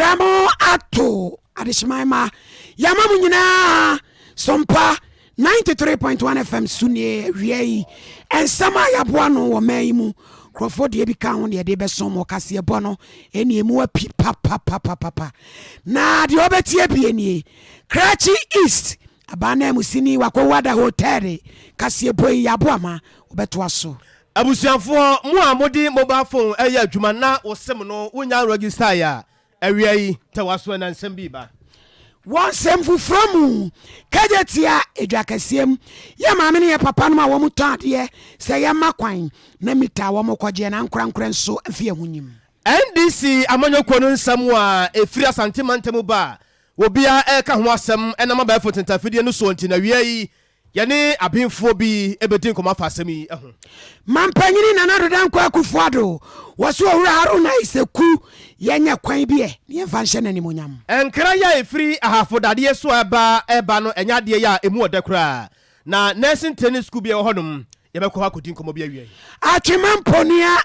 Yɛbrɛ mo ato adehyeman ma yɛama mo nyinaa sompa 93.1 FM so nie. Awia yi nsɛm a yɛaboa no wɔ man yi mu, nkurɔfoɔ deɛ bi ka ho deɛ de bɛso mo kaseɛ bɔ no ɛne emu api papapapapa. Na deɛ ɔbɛtie bie nie: Krachi East abaa mu sini wakɔwu ada hotel. Kaseɛ bɔ yi yɛaboa ma wobɛtoa so. Abusuafoɔ mo a mode mobile phone ɛyɛ adwuma na wo SIM no wonya register yɛ a, awia yi tɛwa so ɛna nsɛm bi ba. Wɔ nsɛm foforɔ mu, kagye tia edwa kɛseɛ mu, yɛ maame ne yɛ papa nom a wɔn tɔn adeɛ sɛ yɛma kwan na mita a wɔn kɔgyeɛ na nkorankora nso mfi ɛho nyim. NDC amanyɔkuo no nsɛm a ɛfiri Asante mantam ba a obiara ɛreka ho asɛm ɛnam abɛɛfo tentafidie no so nti, na awia yi yɛne abenfoɔ bi ɛbɛdi nkɔmmɔ afa asɛm yi ho. Mampanyini Nana Addo Dankwa Akufo Addo wɔ so Owura Haruna Iseku, yɛnyɛ kwan bi ɛ ne yɛmfa nhyɛ n'animonyam. Nkra yɛ a ɛfiri Ahafo dadeɛ so a ɛba ɛba no, ɛnyɛ adeɛ yɛ a ɛmu ɔdɛ koraa, na nursing training school bi a ɛwɔ hɔnom, yɛbɛkɔ hɔ akɔdi nkɔmmɔ bi awia yi. Atwema Mponua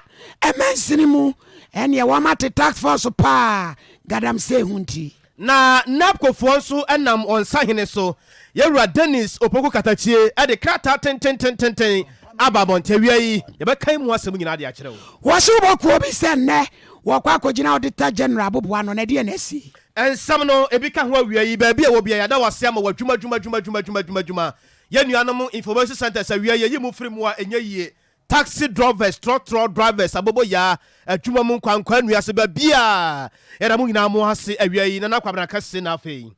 ɛmansini mu ɛneɛ wɔmate task force paa galamsey ho nti. Na NABCOfoɔ nso nam wɔn nsahene so, yɛwura Dennis Opoku Katakyie, ɛde krataa tententententen aba abɔnten. Awia yi yɛbɛkan mu asɛm nyinaa de akyerɛ wo. Wɔse wobɔkuo bi sɛ nnɛ wɔkɔ akɔgyina Auditor General aboboa no, na ɛdeɛ na asi? Nsɛm no ebi ka ho. Awia yi baabi a wɔ bia, yɛada wase ama wɔ adwuma dwuma dwuma dwuma dwuma dwuma dwuma. Yɛn nuanom information centers, awia yɛyi mu firi mu a ɛnyɛ yie. Taxi drivers, trɔtrɔ drivers, aboboyaa, adwuma mu nkwankwa nnua baabi a yɛda mo nyinaa mo ase. Awia yi Nana Kwabena kɛse na afei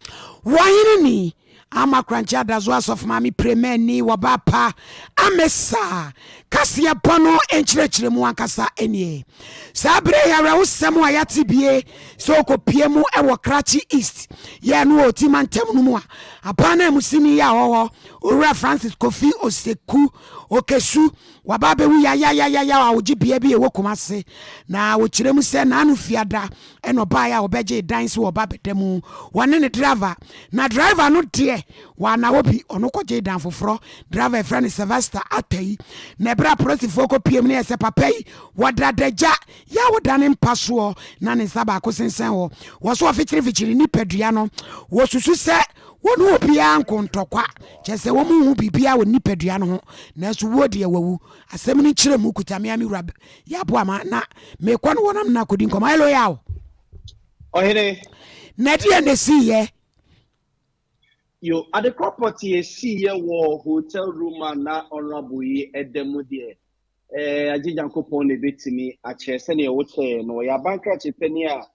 Wɔhene ni ama Korankye Adazo asɔfo maame premani wɔba pa amesa kaseɛ bɔ no nkyerɛkyerɛ mu ankasa nie. Saa berɛ yɛ awerɛhosɛm a yɛate bie sɛ ɔkɔpie mu ɛwɔ Krachi East yɛ no wɔ Ɔtima ntam no mu a aban no amusini yɛ a ɔwɔ Owura Francis Kofi Oseku Okesu waba abɛwu yayayayaya a ɔgye bea bi ɛwɔ Kumase. Na wɔkyerɛ mu sɛ naano fiada ɛna ɔbaeɛ a ɔbɛgye dan sɛ wɔba bɛda mu, wɔne ne driver. Na driver no deɛ wɔana hɔ bi, ɔno kɔgye dan foforɔ. Driver ɛfrɛ no Sylvester Atai. Na ɛberɛ a polisifoɔ kɔpie mu no, yɛ sɛ papa yi wɔda adagya yɛ a wɔda ne mpa soɔ na ne nsa baako sensɛn hɔ. Wɔ so wɔfikyirifikyiri nipadua no, wɔsusu sɛ wɔne obiara nkontɔkwa, kyerɛ sɛ wɔn hu biribiara wɔ nipadua no ho, nanso wuo deɛ wawu. Asɛm no nkyerɛ mu kuta mea me wura yɛaboa ma na mekɔ no wɔnam no akɔdi nkɔmmɔ. Hello, Yaw. Ɔhene. Na ɛdeɛ na ɛsiiɛ? Yo, adekorɔ pɔte esiiɛ wɔ hotel room a na Honourable yi ɛda mu deɛ, agye Nyankopɔn na ebetumi akyerɛ. Sɛnea wɔkyerɛ no, ɔyɛ abankrakye panyin a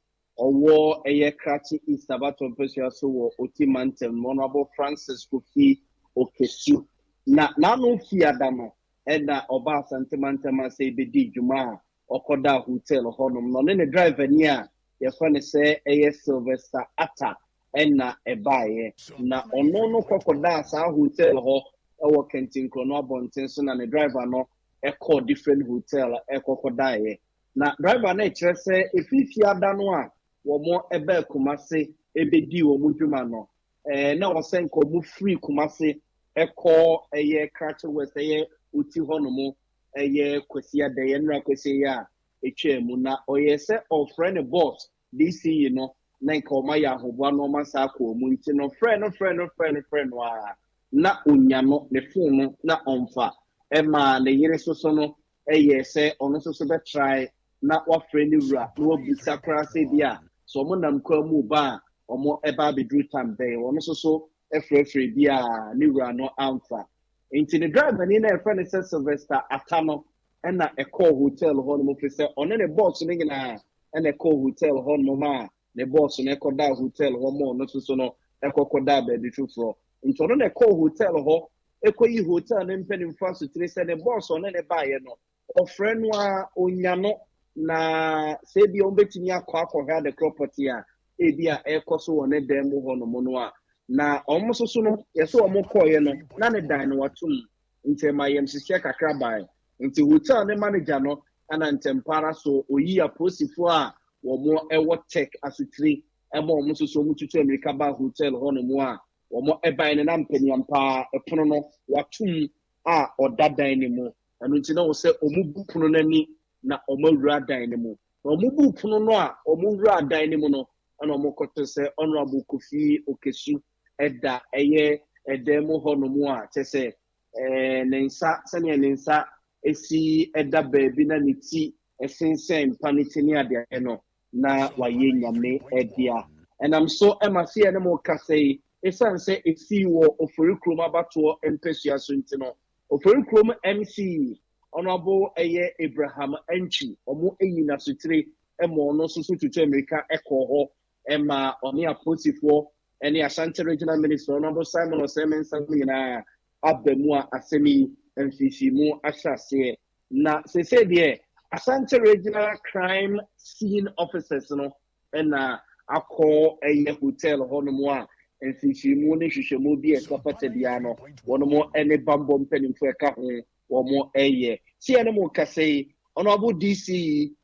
ɔwɔ ɛyɛ Krachi East abatɔ mpɛsua so wɔ Oti mantam no, Honourable Francis Kofi Okesu. Na n'ano fiada no ɛna ɔba Asante mantam ase ebedi dwuma a ɔkɔda hotel hɔnom na ɔne ne driver ni a yɛfrɛ no sɛ ɛyɛ Sylvester Atta ɛna ɛbaeɛ. Na ɔno no kɔkɔdaa saa hotel hɔ ɛwɔ Kɛntinkorɔ no abɔnten so, na ne driver no ɛkɔɔ different hotel ɛkɔkɔdaeɛ. Na driver no kyerɛ sɛ efi fiada no a wɔn ɛbɛɛ Kumase ebedi wɔn dwuma no, na wɔsɛ nka wɔn firi Kumase ɛkɔ ɛyɛ Krachi West, ɛyɛ Oti hɔnom, ɛyɛ Kwasi Adɛyɛ nnura Kwasi yɛ a etwa mu. Na ɔyɛ sɛ ɔfrɛ ne boss DCE no na nka wɔn ayɛ ahoboa na wɔn asa akɔ wɔn. Nti no frɛ no, frɛ no, frɛ no, frɛ no a na onya no ne phone no na ɔnfa. Ɛma ne yere soso no ɛyɛ sɛ ɔno nso so bɛtrae na wafrɛ ne wura na wabusa koraa sɛ bi a sɛ ɔmo nam kwan mu ba a, ɔmo ɛba abɛduru tam bɛn. Ɔno nso so ɛfrɛfrɛ bi a ne wura no amfa. Nti ne driver ni na ɛfrɛ no sɛ Sylvester Ata no ɛna ɛkɔɔ hotel hɔ nom, fi sɛ ɔne ne boss no nyinaa ɛna ɛkɔɔ hotel hɔ nom a ne boss no ɛkɔdaa hotel hɔ ma ɔno nso so no ɛkɔkɔdaa baabi foforɔ. Nti ɔno na ɛkɔɔ hotel hɔ ɛkɔyi hotel ne mpanimfoɔ asotire sɛ ne boss ɔne ne baeɛ no, ɔfrɛ no a onya no, na sɛ ebi a wɔbɛtumi akɔ akɔhwɛ ade korɔ pɔte a ebi a ɛrekɔ so wɔ ne dan mu hɔ nom no a. Na wɔn nso so no, yɛsɛ wɔn kɔɔeɛ no na ne dan no wato mu, nti ɛma yɛmhyehyɛ kakra baeɛ. Nti hotel ne manager no ɛna ntɛmpa ara so oyi apolisifoɔ a wɔn ɛwɔ Tech asotire ɛma wɔn nso so wɔn tutu mmirika ba hotel hɔ nom a wɔn ɛban no na mpanyinpaa ɛpono no wato mu a ɔda dan no mu. Ɛno nti na wɔ sɛ wɔn bu pono n'ani na wɔn awura dan no mu. Na wɔn bu pono no a wɔn wura dan no mu no. Ɛna wɔn kɔto sɛ Honourable Kofi Okesu ɛda ɛyɛ ɛdan mu hɔ nom a kyɛ sɛ ɛɛ ne nsa sɛnea ne nsa esi ɛda baabi na ne ti ɛsensɛn mpa ne ti ne adeɛ no na wayɛ Nyame dea. Ɛnam so ma sɛ yɛne mo rekasa yi, ɛsiane sɛ ɛsii wɔ Oforikrom abatoɔ mpasua so nti no, Oforikrom MC Honourable ɛyɛ Abraham Antwi, wɔn ayi no asotire ma ɔno nso so tutu mmirika kɔɔ hɔ ma ɔne apolisifoɔ ne Ashanti Regional Minister Honourable Simon Osei Mensah nom nyinaa aba mu a asɛm yi mfeefeemu ahyɛ aseɛ. Na seesei deɛ Ashanti Regional Crime Scene Officers no na akɔ ɛyɛ hotel hɔnom a mfimfinimu ne nhwehwɛmu bi a ɛsɛ fata biara no wɔnom ne bammɔ mpanimfoɔ ɛka ho wɔn ɛyɛ. Sɛ yɛne mo kasa yi, Honourable DC yi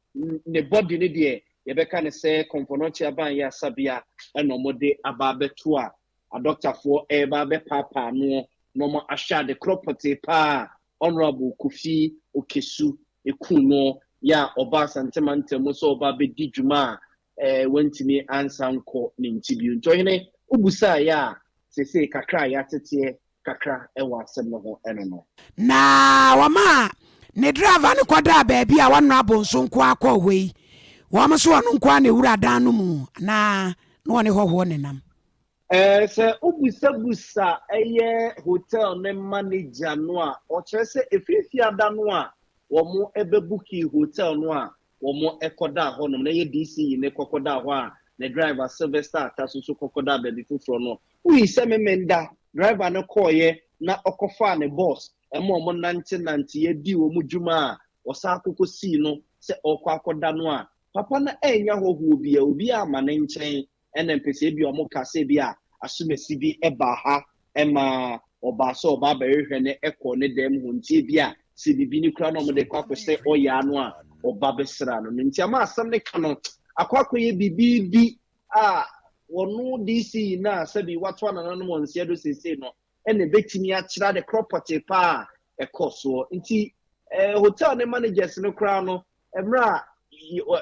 ne body no deɛ yɛbɛka no sɛ Kɔmfɔnɔkye Aban yɛ asabea ɛna wɔde aba abɛto a adɔktafoɔ ɛreba abɛpaapaa noɔ na wɔn ahwɛ ade korɔ pɔtee paa a Honourable Kofi Okesu kuu no yɛ a ɔbaa Asante mantam mu sɛ ɔreba abɛdi dwuma a eh, wantumi ansan nkɔ ne nkyi bio. Nti ɔhene, wobusaeɛ a, seesei kakra a yɛateteɛ kakra wɔ asɛm no ho ɛno no. Na wɔmaa ne driver no kɔdaa baabi a Honourable nso nko ara kɔɔ hɔ yi. Wɔn nso ɔno nko ara na ɛwura dan no mu anaa na ɔne hɔhoɔ nenam? Ɛɛ, sɛ wobusabusa ɛyɛ hotel no manager no a, ɔkyerɛ sɛ ɛfiri fiada no a wɔbɛbukii hotel no a wɔkɔdaa hɔnom, na ɛyɛ DC no kɔkɔdaa hɔ a ne driver Sylvester Atta nso so kɔkɔdaa baabi foforɔ no, woyi sɛ Memenda driver no kɔeɛ na ɔkɔfaa ne boss ma wɔnantenanteeɛ dii wɔn dwuma a ɔsan kɔkɔsii no sɛ ɔrekɔ akɔda no a, papa no annya hɔhoɔ biara, obiara amma ne nkyɛn Ɛna mpɛ sɛ ebia ɔmo ka sɛ ebia asomasi bi baa ha ma ɔbaa sɛ ɔba abɛhwehwɛ no kɔɔ ne dan mu hɔ nti ebia sɛ biribi ni koraa na ɔmo de kɔ akɔsɛ ɔyaa no a ɔba bɛsraa no no nti ama asɛm no ka no akɔ akɔyɛ biribi bi a wɔno DC no a sɛbi wato anananom wɔn nseɛ do seesei no ɛna ebetumi akyerɛ ade korɔ pɔtee paa a ɛkɔɔ soɔ nti eh, hotel ne managers no koraa no mmerɛ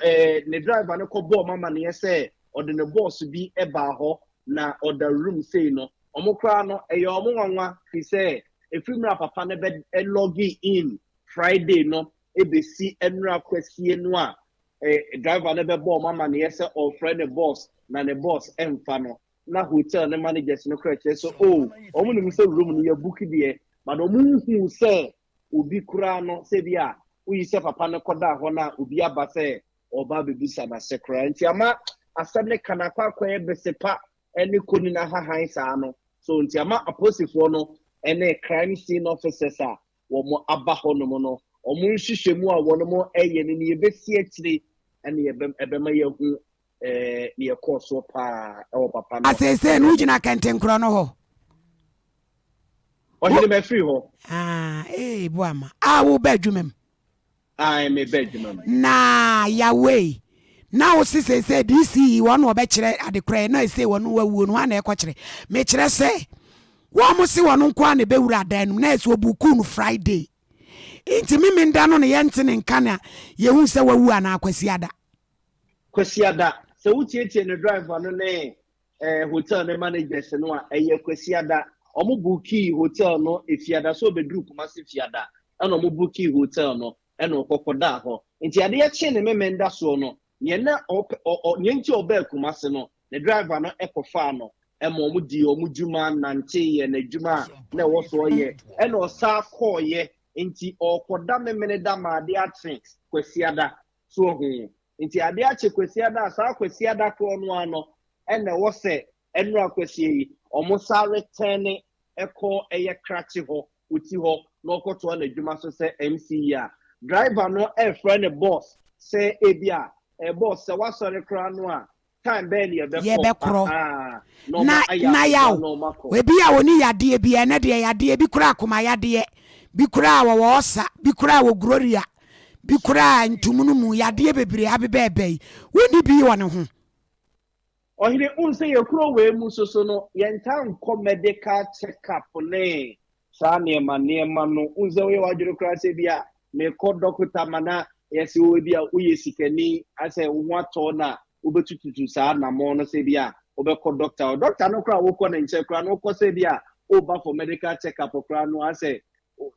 a eh, ne driver no kɔbɔɔ wɔn amaneɛ sɛ ɔde ne bɔɔso bi baa hɔ na ɔda room sei no, wɔn koraa no ɛyɛ wɔn nwanwa firi sɛ ɛfiri mmerɛ a papa no bɛ lɔge in Friday no ɛbɛsi nnora kwasie no a eh, driver no bɛbɔɔ wɔn amaneɛ sɛ ɔrefrɛ ne boss na ne boss ɛmfa no na hotel ne managers no koraa kyerɛ sɛ oh wɔn nim sɛ room no yɛ book deɛ but wɔn nhuu sɛ obi koraa no sɛ bi a woyi sɛ papa no kɔdaa hɔ no a obi aba sɛ ɔba abɛbisa n'ase koraa nti ama asɛm no ka no akɔ akɔyɛ besepa ne koni no ahahan saa no so nti ama apolisifoɔ no ne crime scene officers a wɔn aba hɔ nom no wɔn nhwehwɛmu a wɔn ɛyɛ no ne yɛbɛsi akyire ɛne ɛbɛma yɛahu ɛɛ ne yɛkɔɔ soɔ paa ɛwɔ papa no. Aseesei no wogyina kɛntenkorɔ no hɔ. Ɔhene mafiri hɔ. Ah, ee, Boama. Ah, wo ba adwuma mu. Ah, me ba adwuma mu. Na Yahweh, na wo se seesei DC yi wɔn na wɔbɛkyerɛ ade korɛ na ɛsei wɔn wawuo no hwan na ɛkɔkyerɛ? Mekyerɛ sɛ wɔn se wɔn nko ara na ɛbɛwura adan no mu na ɛsɛ wɔbukuu no Friday. Nti Memenda no na yɛnte ne nka na yɛhu sɛ wawu anaa Kwasiada. Kwasiada, sɛ wotietie ne driver no ne eh, hotel ne managers no a, ɛyɛ Kwasiada. Wɔn bookii hotel no Efiada sɛ ɔbɛduru Kumasi Fiada, ɛna wɔn bookii hotel no, ɛna ɔkɔkɔdaa hɔ. Nti adeɛ kyee ne Memenda soɔ no, neɛ na ɔpɛ, ɔ, ɔ, neɛ nti a ɔbaa Kumasi no, ne driver no kɔfaa no ma wɔn dii wɔn dwuma, nanteeɛ, n'adwuma a na ɛwɔ so ɔyɛ, ɛna ɔsan kɔɔeɛ. Nti ɔrekɔda Memeneda ma adeɛ akye Kwasiada. So wahu? Nti adeɛ akye Kwasiada a, saa Kwasiada korɔ no ara no ɛna ɛwɔ sɛ ɛnora Kwasia yi, wɔn san retɛne kɔ ɛyɛ krakye hɔ, ɔti hɔ na ɔkɔtoa n'adwuma so sɛ MC a, driver no ɛrefrɛ ne boss sɛ ebi a, eh, boss sɛ wasɔre koraa no a, time bɛn ne yɛbɛkɔ? Yɛbɛkorɔ. Ahaa, na Na ɔma ayɛ na aboa yaw. na ɔma kɔ. Ebi a wɔni yadeɛ bi, ɛnɛ deɛ yadeɛ bi koraa akoma yadeɛ, bi koraa wɔwɔ ɔsa, bi koraa wɔ gloria, bi koraa ntum no mu yadeɛ bebree abebɛɛbɛ yi, wɔnni bi wɔ ne ho. Ɔhene, wohu sɛ yɛn kuro wei mu nso so no, yɛntaa nkɔ medical check up ne saa nneɛma nneɛma no. Wohu sɛ woyɛ w'adwene koraa sɛ bi a mekɔ dɔkota ma na yɛsɛ wo bi a woyɛ sikani asɛ wo ho atɔ na wobɛtututu saa anammɔn no sɛ bi a wobɛkɔ doctor hɔ. Doctor no koraa a wokɔ ne nkyɛn koraa no, wokɔ sɛ bi a woba for medical check up koraa no, asɛ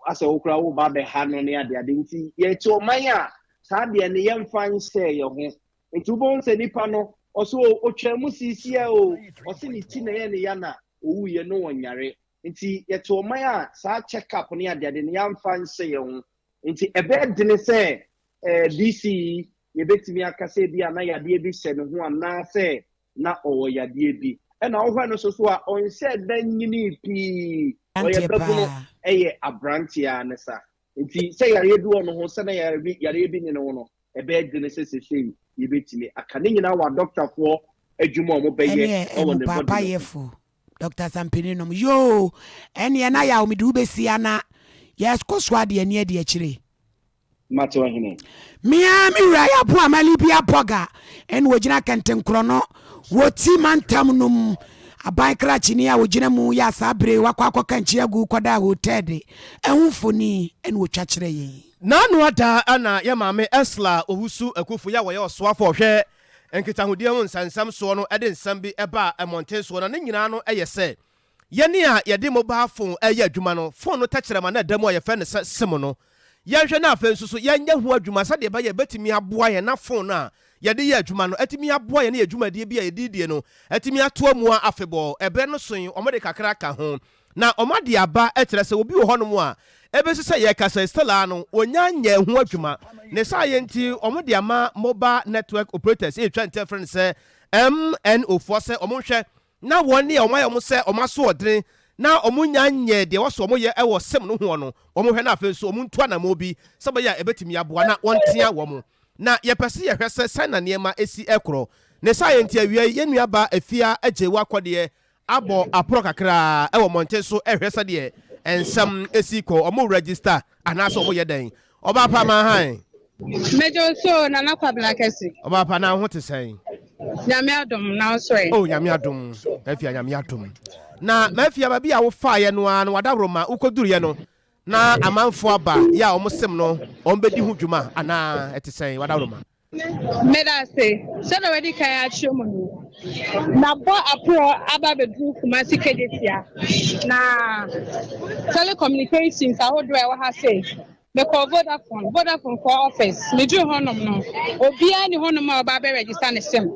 asɛ wo koraa woba abɛha no ne adeade. Nti yɛte ɔman a saa deɛ no yɛmfa nhyɛɛ yɛn ho. Nti wobɛhu sɛ nipa no ɔsɛ o ɔtwaa mu siisia o, ɔse ne ti na ɛyɛ ne ya na ɔwuiɛ no ɔnyare. Nti yɛte ɔman a saa check up ne adeade no yɛamfa nhyɛ yɛn ho. Nti ɛbɛyɛ dene sɛ eh, DC yi yɛbɛtumi aka sɛ bi a na yadeɛ bi hyɛ ne ho anaasɛ na ɔwɔ yadeɛ bi. Ɛna wohwɛ no so so a ɔnhyɛɛ da nyinii pii, ɔyɛ Aberanteɛ babunu, paa. ɛyɛ aberanteɛ ara ne sa. Nti sɛ yareɛ bi wɔ ne ho, sɛ na yareɛ bi yareɛ bi ne ne ho no, ɛbɛyɛ dene sɛ sesei yɛbɛtumi aka. Ne nyinaa wɔ adɔktafoɔ adwuma a wɔbɛyɛ Ɛneɛ wɔ ɛmu ne body paapa no yɛ ho. fo Doctor Sampini nom yoo ɛneɛ na yaw mede wo bɛsi ana yɛkɔ so ade ani adi akyire. Mate ɔhene. Me ara me wura Yaboa Malibia Bɔga ɛna ɔgyina Kɛntenkorɔ no wɔ Ti mantam no mu. Aban krakyeni a ɔgyina mu yɛ a saa bere yi wakɔ akɔka nkyi agu kɔdaa hotel de ɛho mfoni ɛna ɔtwa kyerɛ yɛn yi. N'ano ada na yɛn maame Ursula Owusu Akuffo yi a ɔyɛ ɔsoafo a ɔhwɛ nkitahodie ho nsɛnsɛm soɔ no de nsɛm bi baa mmɔnten soɔ na ne nyinaa no yɛ sɛ Yɛn a yɛde mobile phone reyɛ adwuma no, phone no tɛkyerɛma no a ɛda mu a yɛfrɛ no sɛ sim no, yɛnhwɛ na afei nso so yɛnyɛ ho adwuma sɛdeɛ ɛbɛyɛ a ɛbɛtumi aboa yɛn na phone no a yɛde yɛ adwuma no atumi aboa yɛn ne yɛn dwumadie bi a yɛde redie no atumi atoa mu ara afebɔɔ. Ɛberɛ no so yi, wɔde kakra aka ho na wɔade aba kyerɛ sɛ obi wɔ hɔnom a ɛbɛsi sɛ yɛrekasa yi still ara no wɔnnya nyɛɛ ho adwuma. Ne saa yɛ nti wɔde ama mobile network operators a yɛtwa nti a yɛfrɛ no sɛ MNO foɔ sɛ wɔnhwɛ na wɔn a wɔayɛ wɔn sɛ wɔn asoɔdene na wɔnnya nyɛɛ deɛ ɛwɔ sɛ wɔyɛ wɔ sem no hoɔ no, wɔnhwɛ na afei nso wɔntu anammɔn bi sɛ ɛbɛyɛ a ɛbɛtumi aboa na wɔntea wɔn. Na yɛpɛ sɛ yɛhwɛ sɛ sɛn na nneɛma si rekorɔ. Ne saa yɛ nti awia yi yɛn nua baa Afia Agyewaa Kɔdeɛ abɔ aporɔ kakra wɔ mmɔnten so rehwɛ sɛdeɛ nsɛm si rekɔ. Wɔn register anaasɛ wɔyɛ dɛn? Ɔbaa pa ma hann. Megye wo so Nana Kwabena Kɛse. Ɔbaa pa na wo ho te sɛn? Nyame adom na wo so ɛ? Oh Nyame adom Mafia Nyame adom. Na Mafia baabi a wo faeɛ no ara no wadaworoma wo kɔduruiɛ no na amanfoɔ aba yɛ a wɔn sem no wɔn bɛdi ho dwuma anaa ɛte sɛn wadaworoma? Meda ase. Sɛdeɛ wadi kan akyerɛ mu no, mabɔ aporɔ aba abɛduru Kumasi Kejetia na telecommunications ahodoɔ a ɛwɔ ha sei. Mekɔɔ Vodafone, Vodafone foɔ office. Meduru hɔnom no, obiara nni hɔnom a ɔba abɛ register ne sim.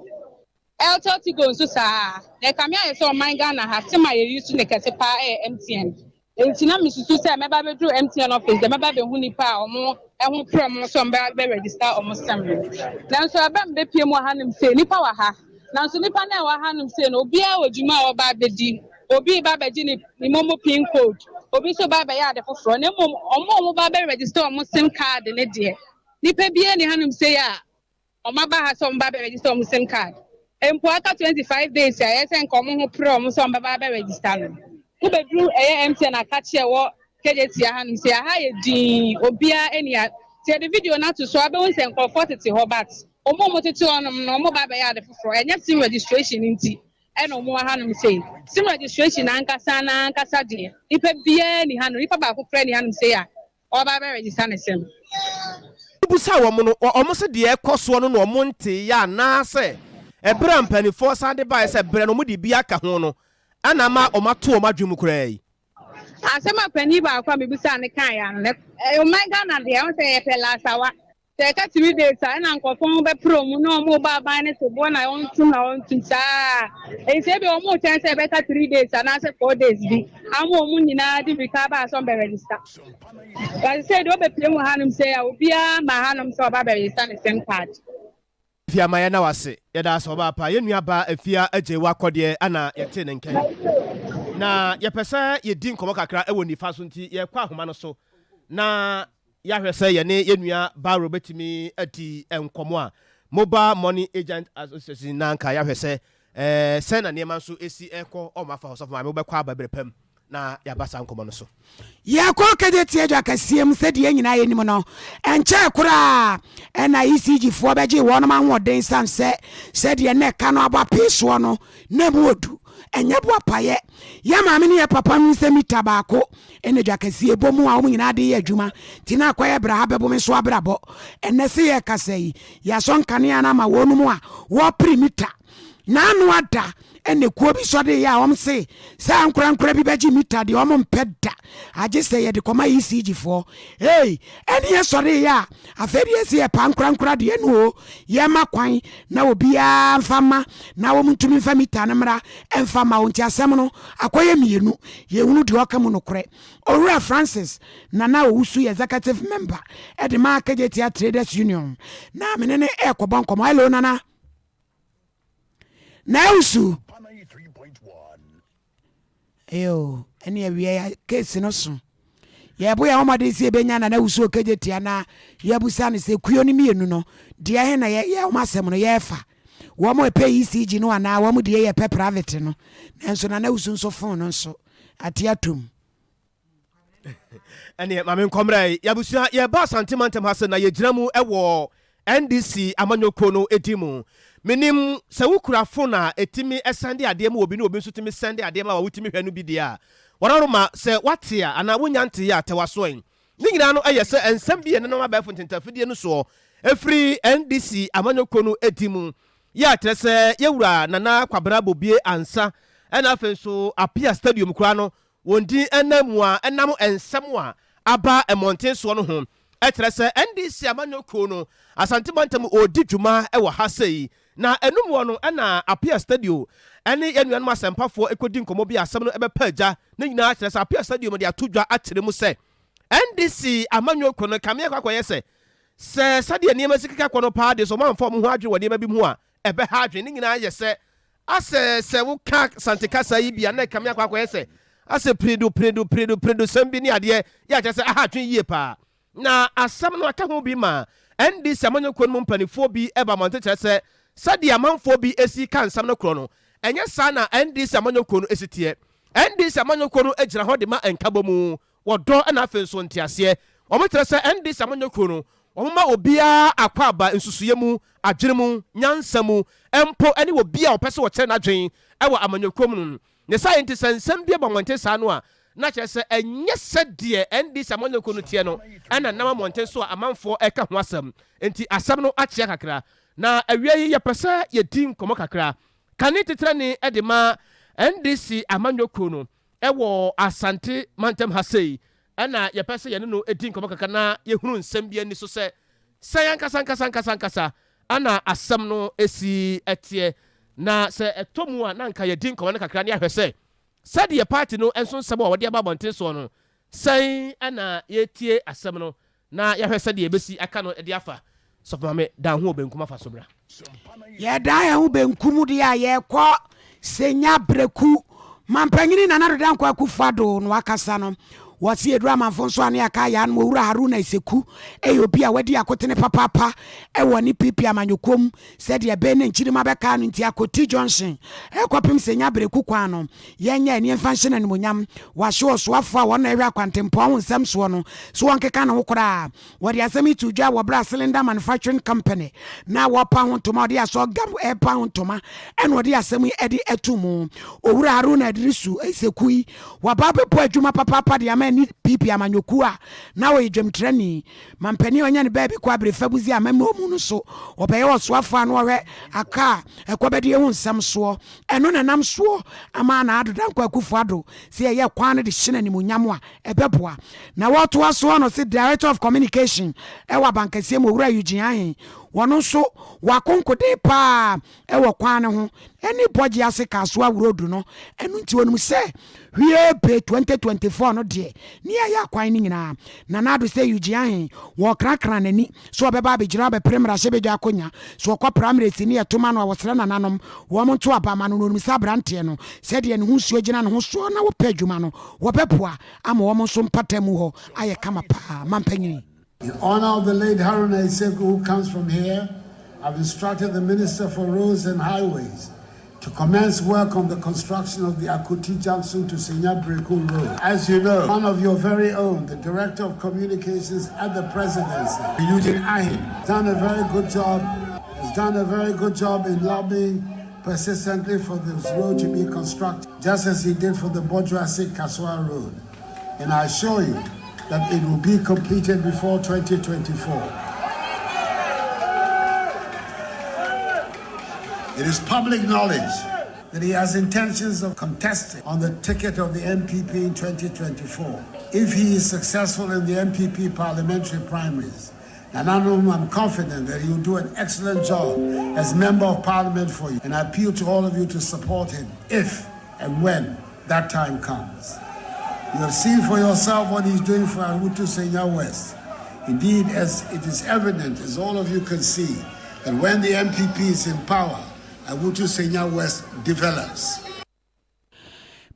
Airtel Tigo nso saa ara. Na ɛkame ayɛ sɛ ɔman Ghana ha, sim a yɛ use no kɛse paa yɛ MTN. Enti na mesusu sɛ mɛba abɛduru MTN office deɛ mɛba abɛhu nnipa a wɔn ho pere wɔn sɛ wɔbɛba abɛ register wɔn sim no. Nanso ɛberɛ a mebɛpue mu wɔ hanom sei, nnipa wɔ ha. Nanso nnipa no a ɛwɔ hanom sei no, obiara wɔ dwuma a ɔreba abɛdi. Obi reba abɛgye ne ne momo pin code, obi nso reba abɛyɛ ade foforɔ. Na mmom wɔn a wɔba abɛ register wɔn sim card no deɛ, nnipa biara nni hanom sei a wɔaba ha sɛ wɔba abɛ register wɔn sim card. Mpo aka 25 days a ɛyɛ sɛ nka wɔn ho pere wɔn sɛ wɔbɛba abɛ register no, wobɛduru ɛyɛ MTN akakye a ɛwɔ Kejetia hanom sei, aha yɛ dinn, obiara nni ha. Sɛ yɛde video no ato so a, wobɛhu sɛ nkurɔfoɔ tete hɔ but wɔn a wɔtete hɔnom no, wɔba abɛyɛ ade foforɔ. Ɛnyɛ sim registration nti ɛna wɔn wɔ hanom sei. Sim registration ankasa no ankasa deɛ, nipa biara nni hanom, nipa baako koraa nni hanom sei a ɔreba abɛ register ne sim. Wobisaa wɔn no, wɔn se deɛ ɛrekɔ soɔ no na wɔn nteeɛ anaasɛ ɛberɛ a mpaninfoɔ san de baeɛ sɛ berɛ no wɔde bi aka ho no na ama wɔn ato wɔn adwene mu koraa yi. Asɛm a panin baako a mebisaa no kaeɛ ano no, ɔman Ghana deɛ, wohu sɛ yɛpɛ laasawa. Sɛ ɛka 3 days a, ɛna nkurɔfoɔ ho bɛpere wɔn na wɔn reba aban no so boɔ na wɔntum na wɔntum saa. Enti sɛ ebi wɔn retwɛn sɛ ɛbɛka 3 days anaasɛ 4 days bi ama wɔn nyinaa de mmirika aba sɛ wɔn bɛ register. But sɛ deɛ wɔbɛpie mu hanom sɛ a obiara ma hanom sɛ ɔba bɛ register ne sim card. Afia ma yɛna wase. Yɛda ase ɔbaa pa. Yɛn nua baa Afia Agyei wakɔ deɛ ana yɛtee ne nka yi. Na yɛpɛ sɛ yɛdi nkɔmmɔ kakra wɔ nifa so nti yɛkɔ ahoma no so na yɛahwɛ sɛ yɛne yɛn nua Barrow bɛtumi adi nkɔmmɔ a Mobile Money Agent Association na anka yɛahwɛ sɛ eh, sɛn na nneɛma nso ɛsi ɛkɔ ɔma fa hɔ. Sɔfo Maame wobɛkɔ aba berɛ pam na yɛaba saa nkɔmmɔ no so. Yɛkɔ Kejetia dwa kɛseɛ mu sɛdeɛ yɛn nyinaa yɛnim no, ɛnkyɛɛ koraa na ECG foɔ bɛgyee wɔnom ahoɔden sane sɛ sɛdeɛ na ɛka no abɔ apee soɔ no na ɛmu ɔdu. Ɛnyɛ boapayɛ. Yɛn maame ne yɛn papa no sɛ mita baako na dwa kɛseɛ bɔ mu a wɔn nyinaa de yɛ adwuma nti na akɔyɛ bra ha bɛbo me nso abrabɔ. Ɛnnɛ se yɛrekasa yi, yɛasɔ nkanea no ama wɔnom a wɔrepere mita. N'ano ada na kuo bi sɔ de yɛ a wɔn se sɛ ankorankora bi bɛgye mita deɛ wɔn mpɛ da agye sɛ yɛde kɔma ECG foɔ. Ei ɛne yɛ sɔ de yɛ a afei deɛ yɛse yɛpɛ ankorankora deɛ no o yɛma kwan na obiara mfa mma na wɔn ntumi mfa mita no mmra mfa mma wo nti asɛm no akɔyɛ mmienu yɛhunu deɛ ɔka mu nokorɛ. Owura Francis Nana Owusu yɛ executive member de ma Kejetia Traders Union na mene no ɛrekɔbɔ nkɔmmɔ. Hello Nana. Nanso, eyo, ɛne awia ya case no so. Yɛbo yɛn ho mmɔden sɛ yɛbɛnya Nana Wusu Okegye tia na yɛabusa no sɛ kuo no mmienu no, deɛ he na yɛ wɔn asɛm no yɛrefa. Wɔn ɛpɛ ECG no anaa wɔn deɛ yɛpɛ private no. Nanso Nana Wusu nso phone no nso ate atom. Ɛneɛ ma menkɔ mmra yi. Y'abusua, yɛreba Asante mantam ha se na yɛgyina mu wɔ NDC amanyɔkuo no din mu. Menim sɛ wo kura phone a ɛtumi sɛnde adeɛ ma obi ne obi nso tumi sɛnde adeɛ ma wo a wotumi hwɛ no bi deɛ a, wɔrɔroma sɛ woate a anaa wonnya nteeɛ a tɛ w'aso ɛ. Ne nyinaa no yɛ sɛ nsɛm bi a ɛnenam abɛɛfo ntentafidie no soɔ ɛfiri NDC amanyɔkuo no din mu yɛ a kyerɛ sɛ yɛwura Nana Kwabena Bobie Ansah ɛna afei nso Apia Stadium koraa no Wɔn din nam mu a ɛnam nsɛm a aba mmɔnten soɔ no ho kyerɛ sɛ NDC amanyɔ kuo no Asante mantam ɔredi dwuma wɔ ha sei. Na ɛno muɔ no na Apia Stadio ne yɛn nuanom asɛmpafoɔ kɔdi nkɔmmɔ bi a asɛm no bɛpa agya. Ne nyinaa kyerɛ sɛ Apia Stadium de ato dwa akyerɛ mu sɛ NDC amanyɔ kuo no kame akɔ akɔyɛ sɛ sɛ sɛdeɛ nneɛma si keka kɔ no paa deɛ sɛ wɔamfa wɔn ho adwene wɔ nneɛma bi ho a ɛbɛha adwene. Ne nyinaa yɛ sɛ Asɛ sɛ woka Sante kasa yi bi a na ɛkame akɔ akɔyɛ sɛ asɛ piredu piredu piredu piredu sɛm bi ne adeɛ yɛ a kyerɛ sɛ aha adwene yie paa. Na asɛm no aka ho bi ma NDC amanyɔkuo no mu mpanifoɔ bi ba mmɔnten kyerɛ sɛ sɛdeɛ amanfoɔ bi si ka nsɛm no korɔ no ɛnyɛ saa na NDC amanyɔkuo no si teɛ. NDC amanyɔkuo no gyina hɔ de ma nkabɔmu, Ɔdɔ na afei nso nteaseɛ. Wɔkyerɛ sɛ NDC amanyɔkuo no, wɔma obiara akwaaba nsusuiɛ mu, adwene mu, nyansa mu, mpo ne obi a ɔpɛ sɛ ɔkyerɛ n'adwene wɔ amanyɔkuo mu no. Ne saa nti sɛ nsɛm bi ba mmɔnten saa no a, na kyerɛ sɛ ɛnyɛ sɛdeɛ NDC amanyɔkuo no teɛ no na ɛnam mmɔnten so a amanfoɔ reka ho asɛm. Nti asɛm no akyea kakra. Na awia yi yɛpɛ sɛ yɛdi nkɔmmɔ kakra. Kane titenani de ma NDC amanyɔkuo no, Wɔ Asante mantam ha sei na yɛpɛ sɛ yɛne no di nkɔmmɔ kakra na yɛhunu nsɛm bi ani so sɛ sɛn ankasa ankasa ankasa ankasa na asɛm no si teɛ. Na sɛ ɛtɔ mu a na anka yɛdi nkɔmmɔ no kakra na yɛahwɛ sɛ sɛdeɛ party no nso nsɛm a wɔde aba abɔnten soɔ no sɛn na yɛtie asɛm no Na yɛahwɛ sɛdeɛ yɛbɛsi aka no de afa. Sɔfo Maame, dan ho wɔ benkum afa so bra. Yɛdan yɛn ho benkum deɛ a, yɛrekɔ Senya Breku. Mampanyini Nana Addo Dankwa Akufo Addo na wakasa no. Wɔse yɛduru amanfo nso a ne yɛaka ayaa nom. Owura Haruna Iseku yɛ obi a wadi akotene papaapa wɔ ne PP amanyɔkuo mu sɛdeɛ ɛbɛyɛ na nkyirimma bɛkaa no nti Akoti Junction kɔpem Senya Breku kwan no Yɛnyɛ ani mfa nhyɛ no animuonyam. Wɔahyɛ ɔsoafoɔ a ɔno na ɛhwɛ akwantempɔn ho nsɛm soɔ no sɛ ɔnkeka ne ho koraa. Wɔde asɛm yi too dwa wɔ berɛ a Cylinder Manufacturing Company na wɔrepa ho ntoma a ɔde asɔ gam repa ho ntoma ɛna ɔde asɛm yi de ato mu. Owura Haruna Iddrisu Seku yi waba abɛbɔ adwuma papaapa de ama NPP amanyɔkuo a na ɔyɛ dwamtirani. Mampanin a ɔnya ne baabi kɔ Abrefabuzi amammuo mu no so ɔbɛyɛ ɔsoafoɔ a na ɔhwɛ aka a ɛkɔbɛdeɛ ho nsɛm soɔ. Ɛno na ɛnam soɔ ama Nana Addo Dankwa Akufo Addo sɛ yɛyɛ kwan no de hyɛ no animuonyam a, ɛbɛboa. Na wɔtoa soɔ no ɔse Director of Communication wɔ Abankɛseɛ mu Owura Eugene Ahen, wɔno nso wakonkoden paa wɔ kwan no ho ne Bɔgye ase Kasoa Road no, ɛno nti ɔnim sɛ Hwie be 2024 no deɛ ne yɛayɛ akwan no nyinaa. Nana Addo sɛ Eugene Ahen wɔkrakra n'ani sɛ ɔbɛba abɛgyina abɛpere mmarahyɛbadwa akonya. Sɛ ɔkɔ primaries ne yɛto ma no a wɔsrɛ nananom wɔn nto aba ma no na ɔnim sɛ abranteɛ no sɛdeɛ ne ho nsuo gyina ne ho soɔ na wɔpɛ adwuma no wɔbɛboa ama wɔn nso mpata mu hɔ ayɛ kama paa. Mampanyini. In honor of the late Haruna Iseku who comes from here, I've instructed the Minister for Roads and Highways to commence work on the construction of the Akuti Junction to Senya Breku Road. As you know, one of your very own, the Director of Communications at the Presidency, Eugene Ahin, done a very good job, has done a very good job in lobbying. persistently for this road to be constructed, just as he did for the Bodrasi Kaswa Road. And I assure you that it will be completed before 2024. It is public knowledge that he has intentions of contesting on the ticket of the MPP in 2024. If he is successful in the MPP parliamentary primaries, Nananum, I'm confident that he will do an excellent job as Member of Parliament for you, and I appeal to all of you to support him if and when that time comes. You have seen for yourself what he's doing for Awutu Senya West. Indeed, as it is evident, as all of you can see, that when the MPP is in power, Awutu Senya West develops.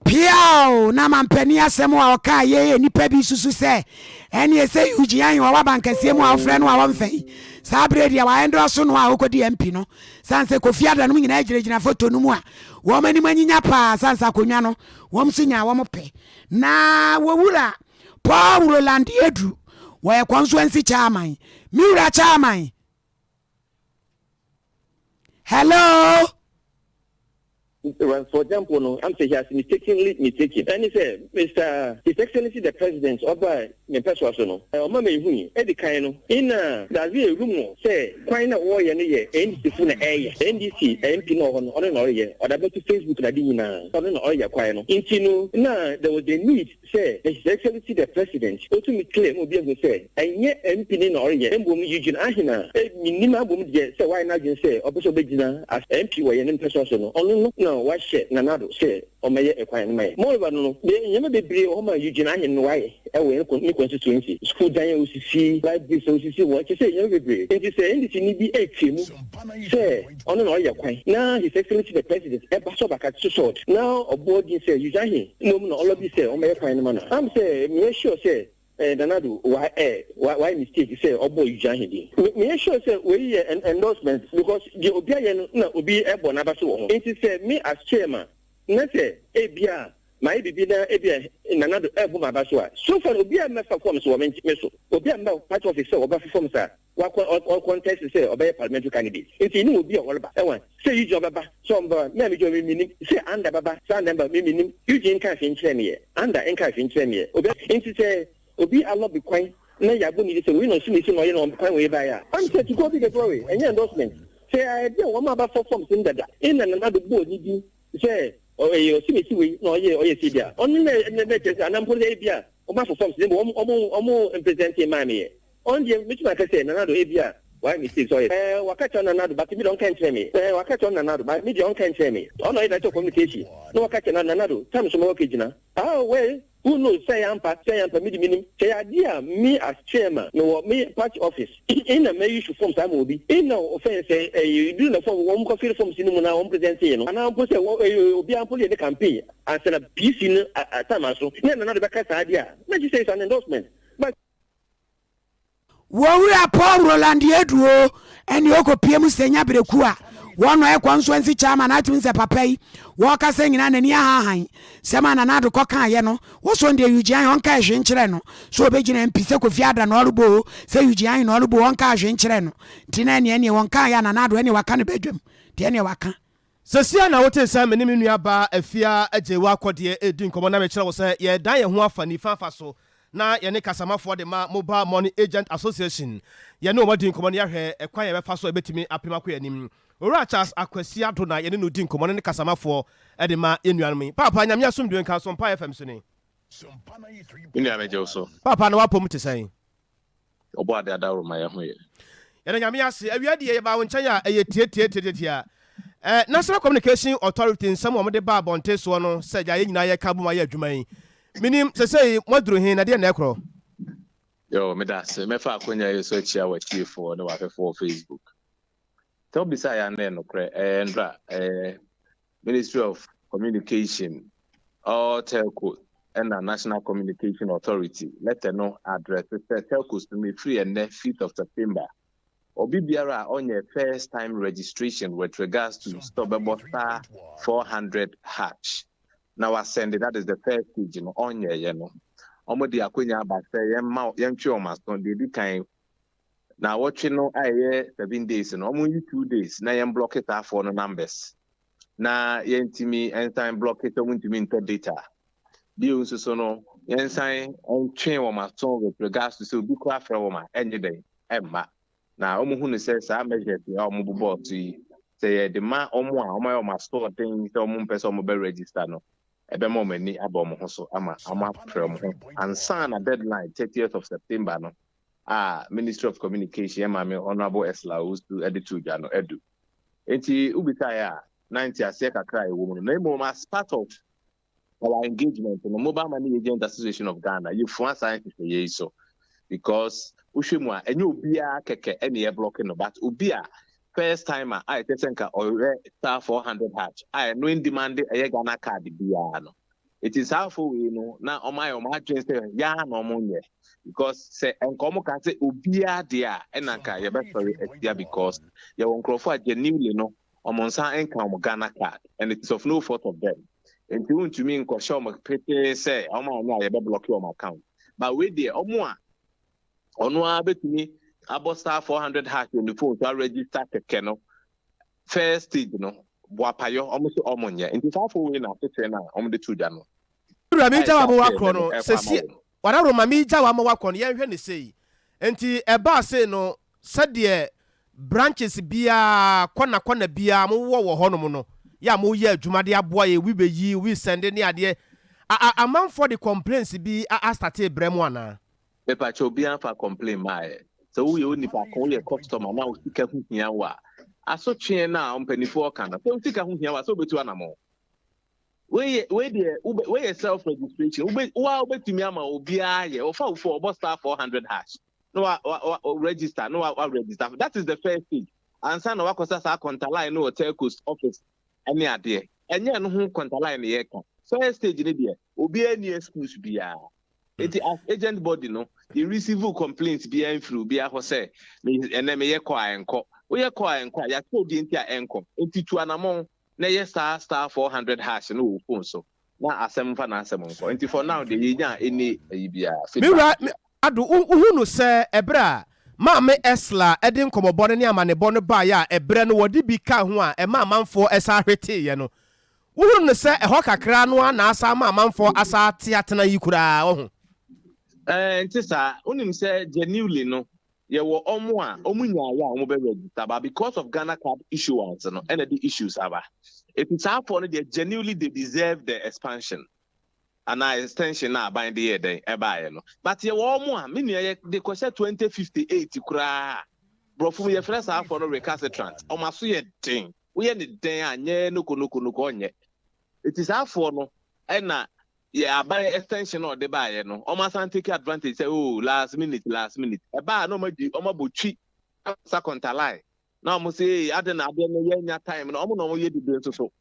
Piaw! Na mampanin asɛm a ɔkaa yei yɛ nnipa bi susu sɛ ɛneɛ sɛ Eugene Ahen wɔ w'abankɛseɛ mu a wofrɛ no a wɔmfa yi. Saa berɛ deɛ w'aɛndɔɔso no a wokɔdi MP no. Sane sɛ Kofi Adda nom nyinaa gyinagyina foto no mu a wɔn anim anyinya paa sane sɛ akonnwa no wɔn nso nyaa wɔn pɛ. Na wɔ wura Paul Roland Adu wɔyɛ Kɔnsoansi Chairman. Me wura Chairman. Hello. For example no, am sɛ he has mistakenly mistaken. Ɛne sɛ, Mister His Excellency the President ɔbaa me mpɛsoa so no, ɔma mehui, edi kan no, nna dadze yɛ rumour sɛ kwan no a wɔreyɛ no yɛ NDC fo na ɛreyɛ. NDC MP no a ɔwɔ hɔ no, ɔno na ɔreyɛ. Ɔde abɛto Facebook na ade nyina, ɔno na ɔreyɛ kwan no. Ntsi no, nna there was a need sɛ His Excellency the President otumi clear ma obi ehu sɛ ɛnnyɛ MP no na ɔreyɛ mbom Eugene Ahen a minnyim abom deɛ sɛ ɔayɛ n'adwen sɛ ɔpɛ sɛ ɔbɛgyina as MP wɔ hɛn mpɛsoa so no, ɔno no na ɔahyɛ Nana Addo sɛ ɔmmɛyɛ kwan no ma hɛn. Moreover no no, ndzɛmba beberee wɔ hɔ ma Eugene Ahen no ɔayɛ wɔ hɛn ne constituency, skuul dan a osisi, libraries a osisi wɔ, kyerɛ sɛ ndzɛmba beberee. Ntsi sɛ NDC ni bi etwa mu sɛ ɔno na ɔreyɛ kwan na His Excellency the President ba sɛ ɔbɛka sosɔd na ɔbɔ dzin sɛ Eugene Ahen mbom na ɔlɔbi sɛ ɔmmɛyɛ kwan no ma no a, am sɛ meyɛ sure sɛ Nana Addo ɔayɛ mistake sɛ ɔbɔɔ Eugene Ahen din. Meyɛ sure sɛ wei yɛ endorsement because deɛ obi ayɛ no na obi bɔ n'aba so wɔ ho. Ntsi sɛ me as chairman na sɛ ebia mayɛ biribi na ebia Nana Addo ɛrebɔ m'aba so a, so far no obiara mmɛfa forms wɔ me so. Obiara mmba party office sɛ ɔbɛfa forms a Wakɔ ɔ contest sɛ ɔbɛyɛ parliamentary candidate nti nnim obi a ɔreba ɛwa sɛ Eugene ɔbɛba sɛ ɔmbɛba me a me me nim sɛ Anda bɛba sɛ Anda mba me menim Eugene nka hwee nkyerɛ me yɛ Anda nka hwee nkyerɛ me yɛ obi nti sɛ obi alɔbi kwan na yɛabɔ ne din sɛ wei na ɔsi na esi na ɔyɛ na kwan wei baeɛ a am sɛ to God be the glory ɛnyɛ endorsement sɛ ɛdeɛ wɔn aba fɔ forms no dada nna Nana Addo bɔɔ ne din sɛ ɔyɛ ɔsi na esi wei na ɔyɛ ɔyɛ sei deɛ ɔno na na kyerɛ sɛ anaa mpo sɛ ebia wɔn afɔ forms no wɔn wɔn wɔn mpresente maa me yɛ Ɔno deɛ mɛtumi aka sɛ Nana Addo ebia wayɛ mistake sɛ ɔyɛ ɛɛ waka kyerɛ Nana Addo but me deɛ ɔnka nkyerɛ me ɛɛ waka kyerɛ Nana Addo but me deɛ ɔnka nkyerɛ me ɔno ɔyɛ director of communication na waka kyerɛ Nana Addo time so mɛwɔ kɛgyina ah well who knows sɛ ɛyɛ ampa sɛ ɛyɛ ampa me de menim sɛ ɛyɛ adeɛ a me as chairman mewɔ me party office nna mɛ issue forms ama obi nna ɔfɛn sɛ ɛyɛ duru na form wɔn kɔ fill forms no mu na wɔn present no anaa mpo sɛ wɔ ɛyɛ obiara mpo yɛ ne campaign ansa na PC no time aso na Nana Addo bɛka saa adeɛ a na kyerɛ sɛ it's an endorsement but Wɔwura Paul Roland Eduo ɛne ɔkɔpie mu sɛ nya berɛku a wɔn ɔyɛ constituency chairman atumi sɛ papa yi wɔkasa nyinaa n'ani ahahan sɛm a Nana Addo kɔkaeɛ no wɔsɔ deɛ Eugene Ahe ɔnka hwee nkyerɛ no sɛ ɔbɛgyina MP sɛ Kofi Adda na ɔrebɔ o sɛ Eugene Ahe na ɔrebɔ o ɔnka hwee nkyerɛ no nti na ɛneɛ ɛneɛ wɔnkaeɛ a Nana Addo ɛneɛ waka no badwam nti ɛneɛ waka. Seesei na wote sɛ me ne me nuabaa Afia Agyewaa Kɔdeɛ redi nkɔmmɔ na mekyerɛ wo sɛ yɛredan yɛn ho afa nifa afa so na yɛne kasamafoɔ de ma Mobile Money Agent Association. Yɛne wɔn adi nkɔmmɔ na yɛahwɛ ɛkwan a yɛbɛfa so a yɛbɛtumi apem akɔ yɛn anim. Owura Charles Akwasi Addo na yɛne no redi nkɔmmɔ no ne kasamafoɔ de ma yɛn nuanom yi. Paapa, Nyame asomdwoe nka wo so, Mpaeɛ FM so ni. Me nua megye wo so. Paapa, na w'apɔm te sɛn? Ɔbɔ ade adaworo ma yɛn ho yɛ. Yɛda Nyame ase. Awia deɛ yɛbaa wo nkyɛn a ɛyɛ tiatiatiatia. Eh, National Communication Authority nsɛm a wɔde baa abɔnten soɔ no sɛ gya yɛn nyinaa yɛka bom ayɛ adwuma yi. Menim, sesei moaduru he na deɛn na ɛkorɔ? Yo, meda ase. Mɛfa akonya yi so akyia w'atiefoɔ ne w'ahwɛfoɔ wɔ Facebook. Sɛ wobisa yɛ a na ɛyɛ nokorɛ. Ɛyɛ ndra. Ɛyɛ Ministry of Communication, all telco ɛna National Communication Authority letter no address sɛ telcos no mefiri ɛnnɛ 5th of September obi biara a ɔnyɛ first time registration with regards to sɛ ɔbɛbɔ star 400 hash na wasɛnde that is the first stage no ɔnyɛɛyɛ no wɔn de akonya aba sɛ yɛmma yɛntwe wɔn aso deɛ edi kan naawɔtwe no a ɛyɛ 7 days no wɔn yi 2 days na yɛn blɔke saa foɔ no numbers. na yɛntumi nsan blɔke sɛ wɔntumi ntɔ data. Bio nso so no, yɛnsan ntwe wɔn aso with regards to sɛ obi koraa frɛ wɔn a, ɛnyɛ dɛn, ɛmma. Na wɔhu no sɛ saa measures yi a wɔbobɔɔ so yi, sɛ yɛde ma wɔn a wɔayɛ wɔn asoɔden sɛ wɔmpɛ sɛ wɔbɛ register no, ɛbɛma wɔn ani aba wɔn ho so ama wɔapere wɔn ho ansa na deadline 30th of September no a Ministry of Communication yɛn maame Honourable Ursula Owusu de too dwa no adu. Enti wobisaeɛ a, na nteaseɛ kakra a ɛwɔ mu no, na mmom as part of our engagement no, Mobile Money Agent Association of Ghana, yɛfua saa nhyehyɛeɛ yi so because wohwɛ mu a, ɛnyɛ obiara kɛkɛ ɛne yɛ blocking no, but obi a first timer a ɛkyɛ sɛ nka ɔyɛ star 400 hash a ɛno ndemande ɛyɛ Ghana card biara no. Eti saa afo wei no na wɔn ayɛ wɔn adwene sɛ yaa na wɔn nyɛ because sɛ nka wɔn ka sɛ obiara deɛ a ɛna nka yɛbɛsɔre atia because yɛwɔ nkurɔfoɔ a genuinely no wɔn nsa nka wɔn Ghana card and it is of no fault of them. Nti wontumi nkɔhyɛ wɔn petee sɛ wɔn anyɛ a yɛbɛblɔke wɔn account. But wei deɛ wɔn a ɔno ara bɛtumi abɔ star 400 hash wɔ ne phone so aregister kɛkɛ no first stage no boapayɔ ɔmo so ɔmo nyɛ nti saa afo wei na asekyerɛ no a ɔmo de to dwa no. Wura mi gya wa ɛhyɛ ma aseɛ wakorɔ ɛnɛ no no ɛkɔ ama sɛsi wɔn. wadaworo ma mi gya wa ma wakorɔ no yɛnhwɛ ne sei nti ɛbaa sei no sɛdeɛ branches biaa kɔna kɔna biaa mo wɔ wɔ hɔ nom no yɛ a mo yɛ adwuma de aboa yɛ obi bɛ yi obi sɛnde ne adeɛ a a amanfoɔ de complaints bi a astate brɛ mo anaa. Mepakyɛ obiara nfa complain mmaeɛ. Sɛ woyɛ onipa ko, woyɛ customer na wo sika ho hia wo a, asotweɛ no a mpanifoɔ ka no, sɛ wo sika ho hia wo a, sɛ wobɛtu anamɔn. Wei yɛ wei deɛ wobɛ wei yɛ self registration. Wobɛ wo a wobɛtumi ama obiara yɛ. Wɔfa wo phone ɔbɔ star 400 hash na wa wa wa register na wa wa register. That is the first stage. Ansa na wakɔsa saa contact line no wɔ telcos office ɛne adeɛ. Ɛnyɛ ɛno ho contact line na yɛka. First stage no deɛ obiara nni excuse biara. Enti as agent body no, yɛ receive complaint biara mfiri obiara hɔ sɛ me ɛnɛ meyɛ kɔ a ɛnkɔ. Woyɛ kɔ a ɛnkɔ a, yɛakyerɛ wo deɛ nti a ɛnkɔ. Enti tu anamɔn na yɛ saa star 400 hash no wɔ wo phone so na asɛm mfa n'asɛm nkɔ. Enti for now deɛ yɛnyaa any ayi biara, Me feedback wura biara. Ado, wohu no sɛ ɛberɛ a Maame Esla de nkɔmmɔbɔ no ne amanebɔ no baeɛ a ɛberɛ no wɔde bi kaa ho a ɛmaa amanfoɔ san hweteeɛ no, Wohunu no sɛ ɛhɔ kakra no ara na asan ama amanfoɔ asan ate atena yi koraa, wahu. Ɛɛ, nte saa. Wonim sɛ genuinely no, yɛwɔ ɔmo a ɔmo nyaeɛ a ɔmo bɛ register but because of Ghana card issuance no ɛna ɛde issues aba. Eti saa foɔ no deɛ genuinely they deserve the expansion anaa extension no a aban de yɛɛ dɛn ɛbaeɛ no. But yɛwɔ ɔmo a, me nua yɛde kɔhyɛ 2058 koraa a, borɔfo mu yɛfrɛ saa foɔ no recalcitrant, ɔmo aso yɛ den. Woyɛ no dɛn a nyɛ noko noko noko ɔnyɛ. Eti saa foɔ no ɛna yɛ aban extension a ɔde baayɛ no ɔmo asan take advantage sɛ oh last minute last minute ɛbaa na ɔmo adi ɔmo abɔ twi sa kɔntalai na ɔmo sɛ ee adɛn na adeɛ no yɛnya time no ɔmo na ɔmo yɛ dede nso so.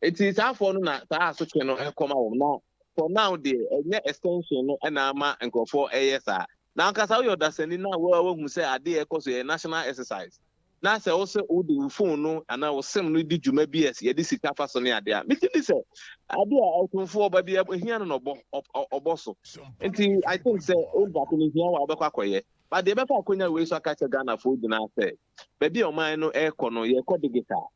Eti saa foɔ no na saa asotwe no ɛkɔma wɔn na for now deɛ ɛnyɛ extension no ɛna ama nkorɔfoɔ ɛyɛ saa. Na ankasa woyɛ ɔdasani na woahu sɛ adeɛ ɛkɔ so yɛ national exercise na sɛ wo sɛ wode wo phone no anaa wo sim no di dwuma bi a yɛde sika fa so ne adeɛ a, megye di sɛ adeɛ a ɔtomfoɔ ba bi ehia no na ɔbɔ ɔbɔ so. Nti I think sɛ onipa ko no hia wo a wobɛkɔ akɔyɛ. But deɛ ɛbɛfa akonya wei so aka kyerɛ Ghanafoɔ nyinaa sɛ baabi a ɔman no ɛrekɔ no yɛrekɔ digital.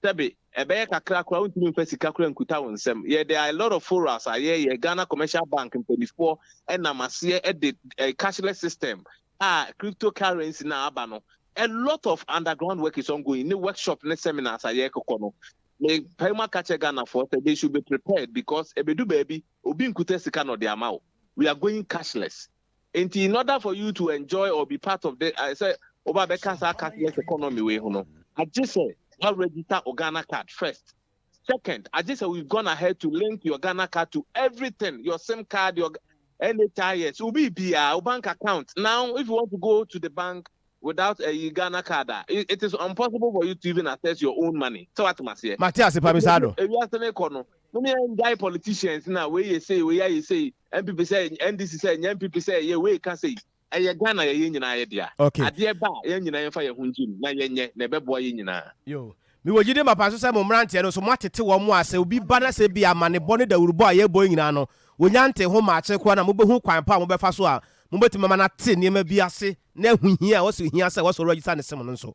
Sɛbe, ɛbɛyɛ kakra koraa wontumi mfa sika koraa nkuta wo nsam. Yɛ there are a lot of forums a yɛyɛ, Ghana Commercial Bank mpaninfoɔ nam aseɛ de cashless system a crypto currency no a aba no, a lot of underground work is ongoing ne workshop ne seminars a yɛkokɔ no. Mepae mu aka kyerɛ Ghanafoɔ sɛ they should be prepared because ɛbɛdu baabi obi nkuta sika na ɔde ama wo. We are going cashless. Nti in order for you to enjoy or be part of the eh, sɛ woba bɛka saa cashless economy wei ho no, agye sɛ wa register o Ghana card first. Second, agye sɛ we've gone ahead to link your Ghana card to everything, your SIM card, your NHIS, wo biribiara, wo bank account. Now, if you want to go to the bank without a Ghana card a, it is impossible for you to even access your own money. Sɛ wate maseɛ? Mate ase pa, Mister Addo. Ewiase ne kɔ no, mo yɛn gyae politicians na wei yɛ sei, wei ayɛ sei, NPP sɛ NDC sɛ nyɛ NPP sɛ ɛyɛ wei ka sei. Ɛyɛ Ghana yɛ yɛn nyinaa yɛ dea. Okay. Adeɛ ba a, yɛn nyinaa yɛmfa yɛn ho ngye mu na yɛnyɛ na ɛbɛboa yɛn nyinaa. Yo. Mewɔ gyidie mapa nso sɛ mo mmeranteɛ no nso moatete wɔn a sɛ obi ba na sɛ ebia amanebɔ ne dawurubɔ a yɛrebɔ yi nyinaa no wɔnya ntee ho maakye koraa no a mobɛhu kwan pa a mobɛfa so a mobɛtumi ama no ate nneɛma bi ase na ahu hia a ɛwɔ sɛ ohia sɛ ɛwɔ sɛ ɔregister ne sim no nso.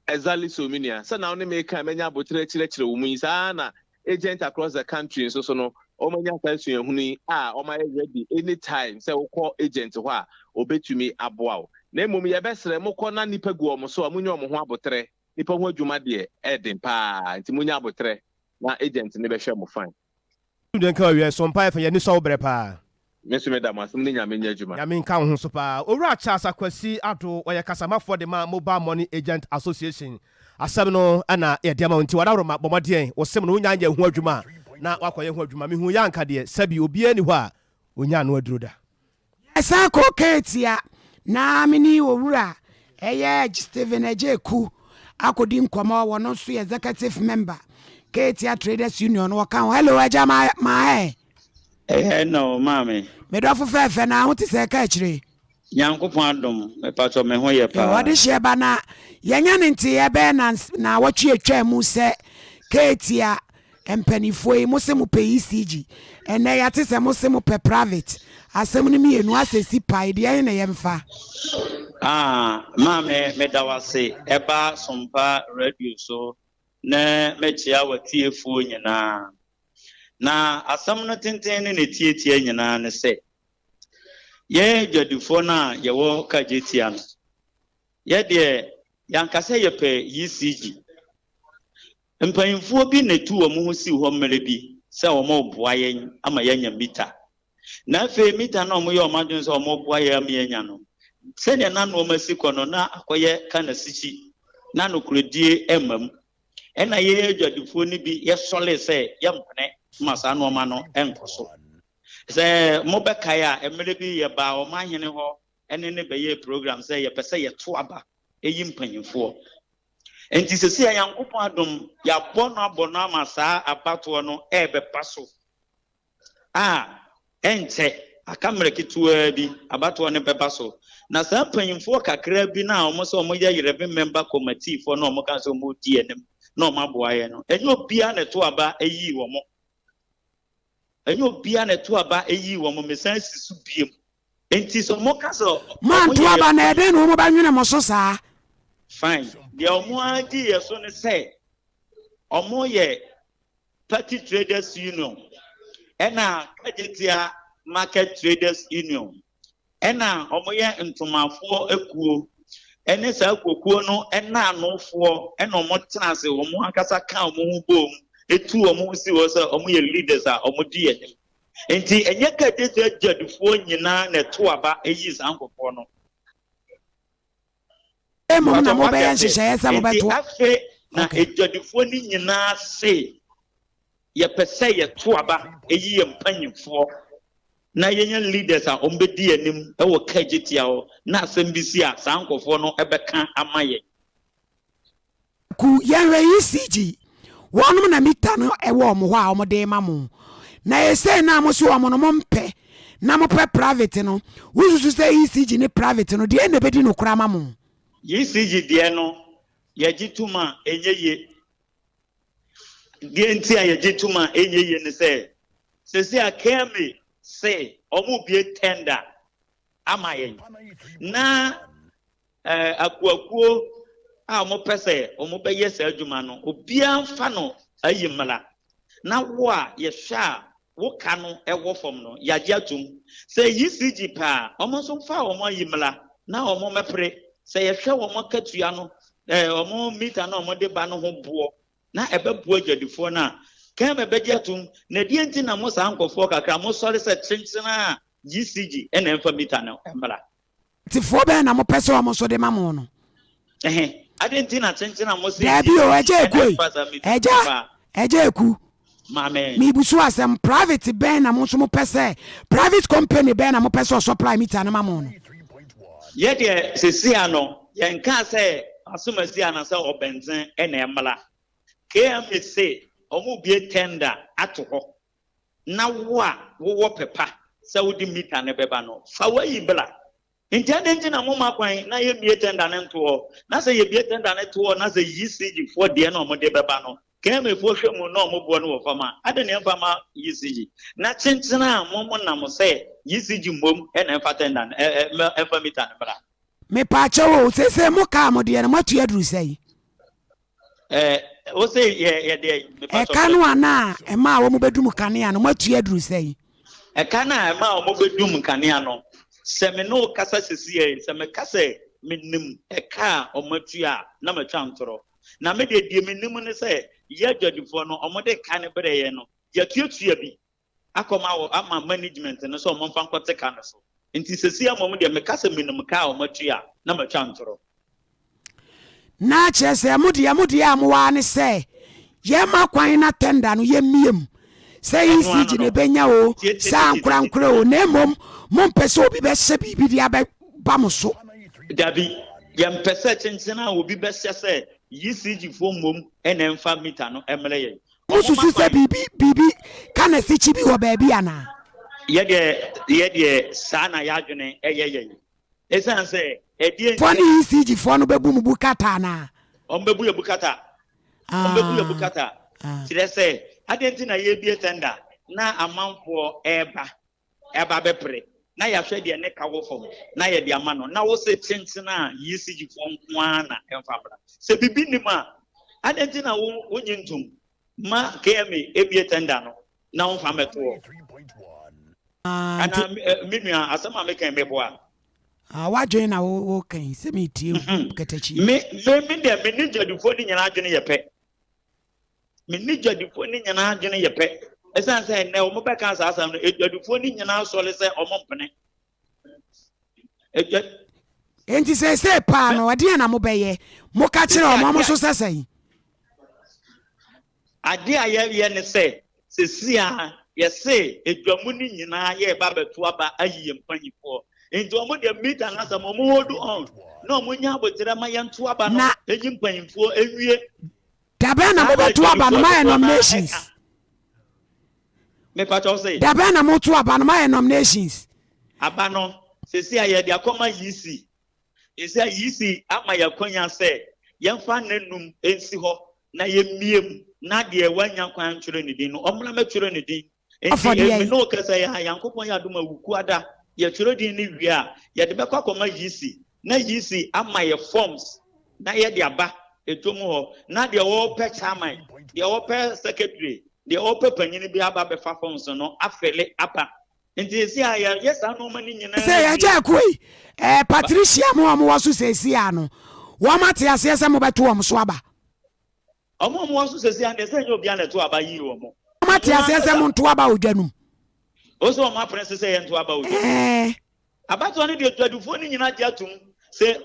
Exactly so me nua, sɛ na wo ne me ka manya aboterɛ kyerɛkyerɛ wo mu yi, saa ara na agent across the country nso so no wɔn anya saa suahunu yi a wɔn ayɛ ready anytime sɛ wokɔ agent hɔ a obetumi aboa wo. Na mmom yɛbɛsrɛ mokɔ na nnipa gu wɔn so a munya wɔn ho aboterɛ, nnipa ho adwuma deɛ ɛɛden paa nti munya aboterɛ na agent no bɛhwɛ mo fine. Asomdwoe nka wo awiɛ so mpaeɛ fa yɛn ani sɔ wo brɛ paa. Me nso meda mo ase mo ne Nyame nyɛ adwuma. Nyame nka wo ho nso paa. Owura Charles Akwasi Addo, ɔyɛ kasamafoɔ de ma Mobile Money Agent Association. Asɛm no na yɛde ama wo nti w'adaworoma bɔ mmɔdeɛn wo sem no wonya nyɛ ho adwuma a na woakɔyɛ ho adwuma. Mehuu yɛ anka deɛ sɛbi obiara nni hɔ a ɔnya ano aduro da. Yɛsan kɔɔ Ketia na me ne Owura ɛyɛ Stephen Agyeku akɔdi nkɔmmɔ, ɔno nso yɛ executive member Ketia Traders Union no ɔka ho. Hello agya ma ma ɛ. Ɛyɛ na o maame. Me dɔfo fɛɛfɛ na ho te sɛ ɛka akyire. Nyankopɔn adom mepatɔ me ho yɛ paa. Ɔde hyeɛ ba na yɛnya ne nteeɛ bɛyɛ naawɔtwe atwaa mu sɛ Ketia Mpaninfoɔ yi mose mopɛ ECG ɛnɛ yɛate sɛ mose mopɛ private asɛm no mienu asɛ si pae deɛ he na yɛmfa. Ah maame meda wo ase ɛba sompa radio so ne mekyea watiefoɔ nyinaa na asɛm no tenten ne ne tietia nyinaa ne sɛ yɛn adwadifoɔ no a yɛwɔ kagyetia no yɛdeɛ yɛanka sɛ yɛpɛ ECG Mpanyimfoɔ bi na etuu wɔn ho sii hɔ mmerɛ bi sɛ wɔreboa yɛn ama yɛanya mita. Na afei mita no a wɔyɛɛ wɔn adwene sɛ wɔreboa yɛn ama yɛanya no, sɛdeɛ na nnoɔma si kɔ no, na akɔyɛ kanasikyi, na nokorɛdie mma mu. Ɛnna yɛn adwadifoɔ no bi yɛsɔree sɛ yɛmpene ma saa nnoɔma no nkɔ so. Sɛ mobɛkae a, mmerɛ bi yɛbaa ɔmanhene hɔ ne no bɛyɛɛ program sɛ yɛpɛ sɛ yɛto aba yi mpanyimfoɔ. Enti seesei a Nyankopɔn adom, yɛabɔ no abɔ no ama saa abatoɔ no ɛrebɛba so a, ɛnkyɛ, aka mmerɛ ketewaa bi, abatoɔ no bɛba so. Na saa mpanyimfoɔ kakra bi no a wɔn sɛ wɔyɛ Yerevan Member Committeefoɔ na wɔka sɛ wɔredi anim na wɔaboa yɛn no, ɛnyɛ obiara na ɛto aba yii wɔn. Ɛnyɛ obiara na ɛto aba yii wɔn, mesan si so biom. Enti sɛ wɔka sɛ wɔn Moanto yɛ aba yɛn na ɛdɛn na wɔbɛnwene mo so saa? Fine. Deɛ wɔn ara di yɛ so ne sɛ wɔn yɛ Party Traders Union ɛna Kagyetia Market Traders Union ɛna wɔn yɛ ntomafoɔ akuo ɛne saa akuokuo no ɛnaanofoɔ ɛna wɔn tena ase wɔn ankasa ka wɔn ho bom etu wɔn ho si hɔ sɛ wɔn yɛ leaders a wɔn di anim. Enti ɛnyɛ Kadesfo adwadifoɔ nyinaa na ɛto aba yii saa nkurɔfoɔ no. Mmom na Mpakyɛ moate mobɛyɛ aseɛ? nhyehyɛeɛ sɛ Enti mobɛto. afei na Okay. adwadifoɔ no nyinaa se, Yɛpɛ sɛ yɛto aba yi yɛn mpanimfoɔ na yɛnya leaders a wɔbɛdi yɛn anim wɔ Kagyetia hɔ na asɛm bi si a, saa nkurɔfoɔ no bɛka ama yɛn. Ku yɛnhwɛ ECG wɔnom na mita no ɛwɔ wɔn hɔ a wɔn de ma mo na esei na mo se wɔn no mo mpɛ na mo pɛ private no wo susu sɛ ECG ne private no deɛ na ebedi nokora ama mo. ECG deɛ no yɛgye tom a ɛnyɛ yie. Deɛ nti a yɛgye tom a ɛnyɛ yie ne sɛ seesei a KMA se wɔrebue tender ama yɛn na Akuakuo a wɔpɛ sɛ wɔbɛyɛ saa adwuma no, obiara mfa no ayi mmara. Na wo a yɛhwɛ a wo ka no wɔ fam no, yɛagye atom. Sɛ ECG pɛ a, wɔn nso mfa wɔn ayi mmara na wɔmmɛpere. Sɛ yɛhwɛ wɔn akatua no, wɔn mita no a wɔde ba no ho boɔ, na ɛbɛboa adwadifoɔ no a, kɛn bɛgye atom. Na ɛdeɛn nti na mo saa nkurɔfoɔ kakra mosɔre sɛ kyenkyena a ECG na ɛmfa mita no mmra? Tefoɔ bɛn na mopɛ sɛ wɔn nso de ma mo no? Ɛhɛ, adɛn nti na kyenkyen a mose Daabi o, Agya Eku ei, Agya, Agya Eku, Maame. Mebusu asɛm, private bɛn na mo nso mopɛ sɛ, private company bɛn na mopɛ sɛ ɔsupply meter no ma mo no? Yɛ deɛ sesia no, yɛnkaa sɛ Asomasi anasɛ Ɔbɛnten na ɛmmra. KMA se wɔrebue tender ato hɔ. na wo a wowɔ pɛ pa sɛ wode mita no bɛba no, fa w'ayi bra. Enti adɛn nti na momma kwan na yɛmmue tɛnda no nto hɔ? Na sɛ yɛbue tɛnda no to hɔ na sɛ ECG foɔ deɛ na wɔde bɛba no, KMA foɔ hwɛ mu na wɔn boɔ no wɔ fam a, adɛn na yɛmfa mma ECG? Na kyenkyene a mo monam sɛ ECG mmom na ɛmfa tɛnda no, ɛ, ɛ, ɛmfa mita no mmra. Mepaakyɛw o, seesei mo kaa mo deɛ no moatua aduru sɛn? Ɛɛ, wo se yɛ yɛ deɛ mepa Ɛka no a na ɛma a wɔbɛdum kanea no, moatua aduru sɛn? Ɛka no a ɛma a wɔbɛdum kanea no, sɛ me ne wo kasa sesiei, sɛ meka sɛ menim ɛka a wɔatua a, na matwa ntorɔ. Na me deɛ, deɛ menim ne sɛ, yɛ adwadifoɔ no, wɔde ka no brɛɛ yɛn no, yɛatuatua bi akɔma wɔ ama management no sɛ wɔmfa nkɔte ka no so. Nti sesiei mmom deɛ, meka sɛ menim ka a wɔatua a, na matwa ntorɔ. Na kyerɛ sɛ mo deɛ mo deɛ a mowɔ ara ne sɛ yɛma kwan na tender no yɛmmie mu sɛ ECG na ɛbɛnya o sɛ ankorankorɛ o na mmom mompɛ sɛ obi bɛhyɛ biribi de abɛba mo so. Dabi, yɛmpɛ sɛ kyenkyen a obi bɛhyɛ sɛ ECG foɔ mmom na ɛmfa meter no mmrɛ yɛn. Mosusu sɛ biribi biribi ka na sikyi bi wɔ baabi anaa? Yɛdeɛ yɛdeɛ saa na yɛadwene yɛ yɛn. Esiane sɛ ɛdeɛn Foɔ ne ECG foɔ no bɛbu mo bu kata anaa? Wɔn bɛbu yɛ bu kata. Wɔn bɛbu yɛ bu kata. Kyerɛ sɛ, adeɛ nti na yɛrebie tender na amanfoɔ ɛreba, ɛreba bɛpere na yɛahwɛ deɛ ne ka wɔ fam na yɛde ama no. Na wo se kyenkyen a ECG foɔ nko ara na ɛmfa mmra. Sɛ biribi nnim a, adeɛ nti na wo wonnye ntom ma KMA ebie tender no na womfa mmɛto hɔ. Anaa me nua, asɛm a meka yi meboa? Ah, w'adwene na woka yi sɛ metie wo mhm. katakyi. Me me me deɛ me ne dwadifoɔ no nyinaa adwene yɛ pɛ. Me ne dwadifoɔ no nyinaa adwene yɛ pɛ. Ɛsiane sɛ ɛnnɛ wɔn bɛka saa asɛm no, dwadifoɔ no nyinaa sɔre sɛ wɔn mpene. Enti seesei paa no, ɛdeɛn na mobɛyɛ? Moka kyerɛ wɔn, wɔn nso sɛ sɛn? Adeɛ a yɛyɛ ne sɛ, seesei a yɛse edwa mu no nyinaa yɛreba abɛto aba ayi yɛn mpanimfoɔ. Nti wɔn deɛ meter no asɛm wɔn hold on na wɔn nya aboterɛ ma yɛnto aba no nyi mpanimfoɔ nwie. Da bɛn na mobɛto aba no moayɛ nominations? Mepakyɛw se. Da bɛn na moto aba no moayɛ nominations? Aba no seesei a yɛde akɔma EC. Seesei a EC ama yɛn akwanya sɛ yɛmfa nnanum nsi hɔ na yɛmmie mu na deɛ wannya kwan antwerɛ ne din no ɔmmra mmɛtwerɛ ne din. Enti me ne wo kasa yi a, Nyankopɔn yɛ adom a Wukuada yɛtwerɛ din no wie a, yɛde bɛkɔ akɔma EC na EC ama yɛ forms na yɛde aba dwom hɔ na deɛ ɔrepɛ chairman, deɛ ɔrepɛ secretary, deɛ ɔrepɛ panyin bi aba abɛfa forms no afele aba. Nti seesei a yɛyɛ saa nneɛma no nyinaa Sɛ wie. yɛgya akuo yi, ɛɛ Patricia mo a wɔwɔ so seesei a no, wɔn ate aseɛ sɛ mobɛto wɔn so aba? Wɔn a wɔwɔ so seesei a deɛ sɛ ɛnyɛ obiara na ɛto aba yii wɔn. Wɔn ate aseɛ sɛ monto aba wɔ dwa no mu? O sɛ wɔn apene so sɛ yɛnto aba wɔ dwa no mu. Ɛɛ. Abatoɔ no deɛ dwadifoɔ no nyinaa gye atom sɛ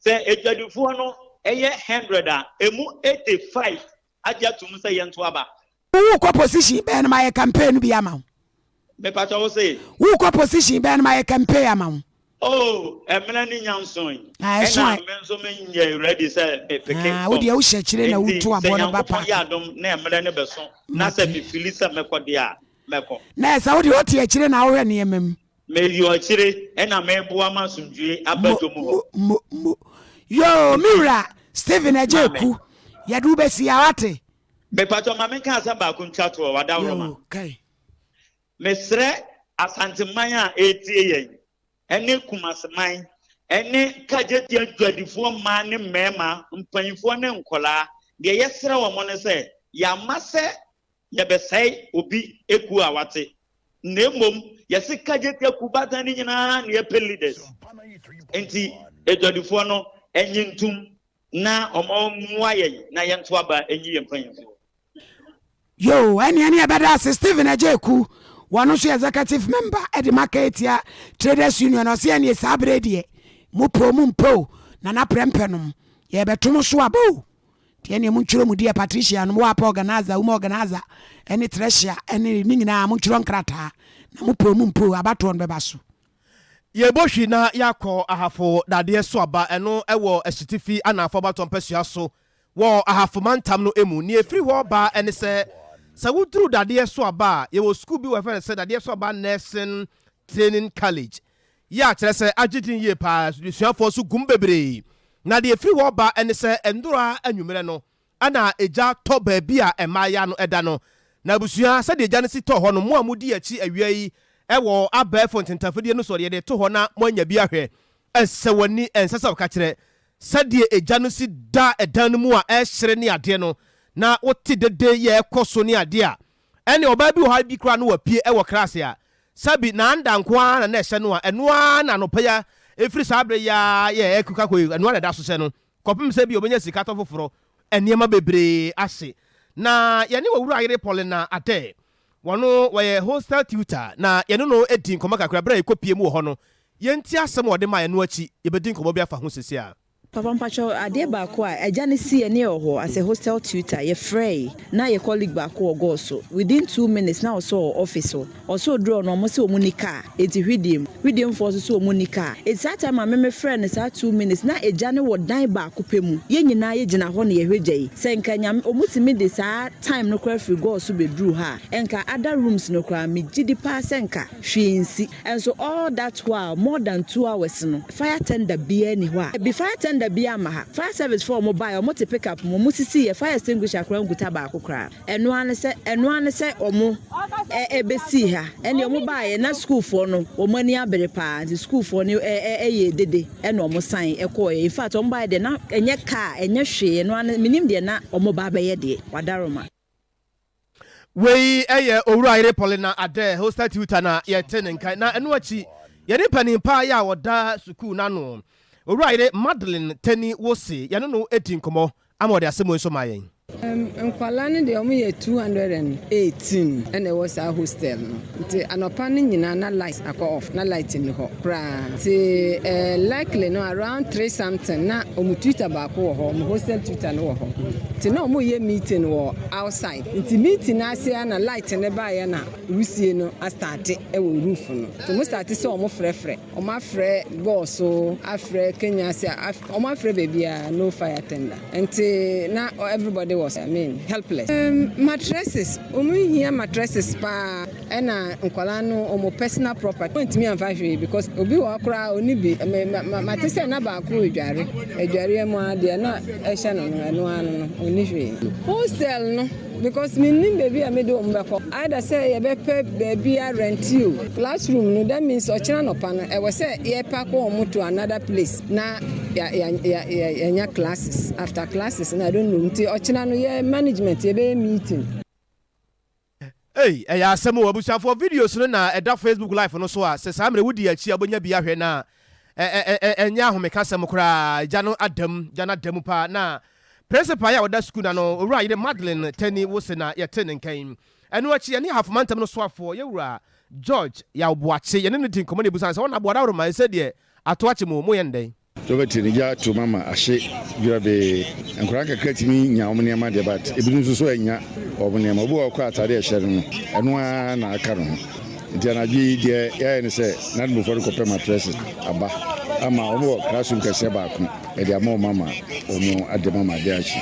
Sɛ adwadifoɔ no yɛ hundred a, ɛmu 85 agye atom sɛ yɛnto aba. Wo kɔ position bɛn no mayɛ campaign no bi ama wo. Mepakyɛ wo se? Wo kɔ position bɛn no mayɛ campaign ama wo. Oh ɛmmerɛ no nya nsoe Ah ɛso ɛna a. me nso me nyɛ ready sɛ me peke Ah wo form deɛ wo hyɛ akyire na wo nti tu sɛ aboɔ no ba Nyankopɔn park. yɛ adom na ɛmmerɛ no bɛso na sɛ Mate. me fili sɛ mɛkɔ deɛ a mɛkɔ. Na ɛsɛ wo deɛ wote akyire na wohwɛ nneɛma mu. Medi akyire na meboa ma asomdwoeɛ aba Mo, dwom hɔ. mo, mo, mo. Yoo, me wura Stephen Agyeku, yɛde wo bɛsi ha, wate? Mepakyɛw ma menka asɛm baako ntwa toɔ, w'adaworoma. Yoo, kae. Mesrɛ Asanteman a ɛretie yɛn, ɛne Kumaseman, ɛne Kagyetia dwadifoɔ mmaa ne mmarima, mpanyinfoɔ ne nkwadaa, deɛ yɛsrɛ wɔn ne sɛ, yɛama sɛ yɛbɛsɛe obi ekuo a wate na mmom yɛse kagyetia kubatan no nyinaa na yɛpɛ leaders nti adwadifoɔ no ɛnye ntum na ɔmo mmoa yɛn na yɛnto aba nyi yɛn mpanyinfoɔ. Yoo ɛneɛ ne yɛbɛda ase Stephen Agyeku wɔno nso yɛ executive member de ma Katia Traders Union ɔse ɛneɛ saa berɛ deɛ mo pɛ o mo mpɛ o Nana Prɛmpɛ nom yɛbɛto mo so aba o Nti ɛneɛ montwerɛ mo deɛ Patricia nom wɔ apɛ organizer woma organizer ɛne Tresia ɛne ne nyinaa montwerɛ nkrataa na mo pɛ o mo mpɛ o abatoɔ no bɛba so. Yɛbɔ hwi na yɛakɔ Ahafo dadeɛ so aba, ɛno wɔ Asutifi Anaafoɔ abatoɔ mpasua so wɔ Ahafo mantam no mu. Nea ɛfiri hɔ ba ne sɛ, sɛ woduru dadeɛ so aba a, yɛwɔ sukuu bi wɔ yɛfrɛ no sɛ Dadeɛ so Aba Nursing Training College. Yɛ a kyerɛ sɛ agye din yie paa, adesuafoɔ nso gu mu bebree. Na deɛ ɛfiri hɔ ba ne sɛ nnora anwummerɛ no na egya tɔ baabi a mmaayaa no da no. Na abusua, sɛdeɛ egya no si tɔɔ hɔ no, mo a modi akyi awia yi wɔ abɛɛfo ntentafidie no so, yɛde to hɔ na moanya bi ahwɛ. Ɛsɛ w'ani, ɛnsɛ sɛ woka kyerɛ. Sɛdeɛ egya no si da ɛdan no mu a ɛrehyere ne adeɛ no, na wote dede yɛ ɛrekɔ so ne adeɛ a, ɛnneɛ ɔbaa bi wɔ hɔ bi koraa no wapue wɔ klaase a, sɛbi n'anda nko ara na na ɛhyɛ no a, ɛno ara na anɔpa yi ara, ɛfiri saa berɛ yi ara yɛ ɛrekeka kɔ yi, ɛno ara na ɛda so hyɛ no, kɔpem sɛ ebia ɔbɛnya sika atɔ foforɔ. Nneɛma bebree ahye. Na yɛne Owura Yere Paulina Adair, wɔno wɔyɛ hostel tutor, na yɛne no dii nkɔmmɔ kakra berɛ a yɛkɔpue mu wɔ hɔ no. Yɛntie asɛm a ɔde mae ɛno akyi yɛbɛdi nkɔmmɔ bi afa ho seesei ara. Papa mpakyɛw adeɛ baako a agya no si yɛne wɔ hɔ as a hostel tutor yɛfrɛe na yɛ colleague baako wɔ gɔɔ so within 2 minutes na ɔsɛ ɔwɔ office hɔ ɔsɛ ɔduru hɔ no ɔmo sɛ ɔmo nni car enti hwidiem hwidiem foɔ nso sɛ ɔmo nni car enti saa time a me me frɛɛ no saa 2 minutes na agya no wɔ dan baako pɛ mu yɛn nyinaa yɛ gyina hɔ na yɛhwɛ gya yi sɛ nka Nyame ɔmo tumi de saa time no koraa firi gɔɔ so bɛduru ha a nka other rooms no koraa me gyidi paa sɛ nka hwee nsi. Nso all that while more than 2 hours no fire tender biaa nni hɔ a bi fire tender biaa amma ha. Fire service foɔ a ɔmo baeɛ ɔmo te pick up mu ɔmo sisi yɛ fire extinguisher koraa nkuta baako koraa. Ɛno ara ne sɛ ɛno ara ne sɛ ɔmo ɛbɛsii ha. Ɛnneɛ ɔmo baeɛ na school foɔ no ɔmo ani abere paa nti school foɔ no ɛyɛɛ dede ɛna ɔmo san ɛkɔeɛ. In fact ɔmo baeɛ deɛ na ɛnyɛ car ɛnyɛ hwee ɛno ara ne mennim deɛ na ɔmo ba abɛyɛ deɛ. Wadaroma. Wei yɛ Owura Yere Paulina Adair, hostel tutor na yɛte ne nka. Na ɛno akyi, yɛne panin paa yi a ɔda sukuu no ano, Owura Yere Madeline Tani Wose, yɛne no di nkɔmmɔ ama ɔde asɛm wei nso maa yɛn. Nkwadaa no deɛ wɔyɛ 218 ɛna ɛwɔ saa hostel no. Nti anɔpa no nyinaa na light akɔ off, na light nni hɔ koraa. Nti likely no around 3 something na wɔn tutor baako wɔ hɔ, wɔn hostel tutor no wɔ hɔ. Nti na wɔreyɛ meeting wɔ outside. Nti meeting no ase ara na light no baeɛ na wusie no astarte wɔ roof no. Nti wɔn starte sɛ wɔn frɛfrɛ, wɔn afrɛ Goaso, afrɛ Kenyasi, wɔn afrɛ baabiara, no fire tender. Nti na everybody was, I mean, helpless. Mattresses, wɔn hia mattresses paa ɛna nkwadaa no wɔn personal property. Wɔntumi amfa hwee because obi wɔ hɔ koraa ɔni bi. Me ma mate sɛ na baako redware, adwareɛ mu ara deɛ na ɛhyɛ no no ɛno ara no no ɔnni hwee. Hostel no because mennim baabi a mede wɔn bɛkɔ. Either sɛ yɛbɛpɛ baabi arɛnte o. Classroom no that means ɔkyena anɔpa no ɛwɔ sɛ yɛpack wɔn to another place na ya ya ya yɛanya classes. After classes no I don't know nti ɔkyena no yɛ management yɛbɛyɛ meeting. Ei, ɛyɛ asɛm o. Abusuafoɔ, videos no na ɛda Facebook live no so a, sɛ saa mmerɛ wodi akyi a wobɛnya bi ahwɛ na ɛnyɛ ahomekasɛm koraa. Gya no ada mu, gya no ada mu paa. Na principal yi a ɔda sukuu no ano, Owura Yere Madeline Tani Wose na yɛte ne nka yi. Ɛno akyi, yɛne Ahafo Mantam no soafoɔ, Yɛwura George Yaw Boakye, yɛne no di nkɔmmɔ na yɛbisa no sɛ, Ɔnabo Adaworoma, ɛsɛ deɛ ato akye mo, moyɛ no dɛn? Wobɛte ne gya atom ama ahye dwerɛbee. Nkwadaa nkakra tumi nya wɔn nneɛma deɛ but ebinom nso so annya wɔn nneɛma. Obi wɔ hɔ koraa ataade a ɛhyɛ no no, ɛno ara na aka ne ho. Nti anadwo yi deɛ yɛayɛ ne sɛ n'ademfoɔ no kɔpɛ matrɛse aba ama wɔn wɔ classroom kɛseɛ baako yɛde ama wɔn ama wɔn ade ma ma ade akye.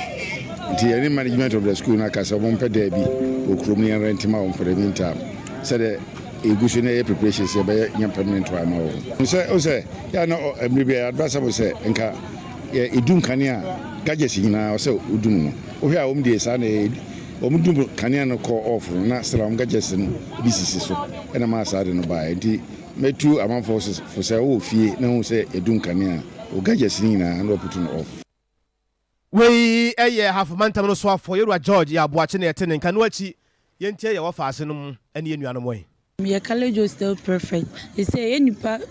Nti yɛne management of the school no aka sɛ wɔn mpɛ dan bi wɔ kurom no yɛn rent ma wɔn for the meantime sɛdeɛ yɛgu so na yɛyɛ preparations yɛbɛyɛ nya permanent one ama wɔn. Sɛ wo sɛ Yɛ a na mmere bi a advisable sɛ nka yɛ edum kanea a gadgets nyinaa ɔsɛ odum no. Wohwɛ a wɔn deɛ saa na ɛyɛ wɔn dum kanea no kɔ off no na still a wɔn gadgets no bi sisi so ɛna maa saa de no baeɛ. Nti mɛtu amanfoɔ fo sɛ wowɔ fie na wohu sɛ yɛdum kanea a wo gadgets no nyinaa na waputu no off. Wei yɛ Ahafo Mantam no soafoɔ, Yɛwura George Yaw Boakye na yɛte ne nka. Ɛno akyi, yɛntie yɛn wɔfaase nom ne yɛn nuanom ɛ. Meyɛ college hostel prefect. Sesei yɛyɛ nnipa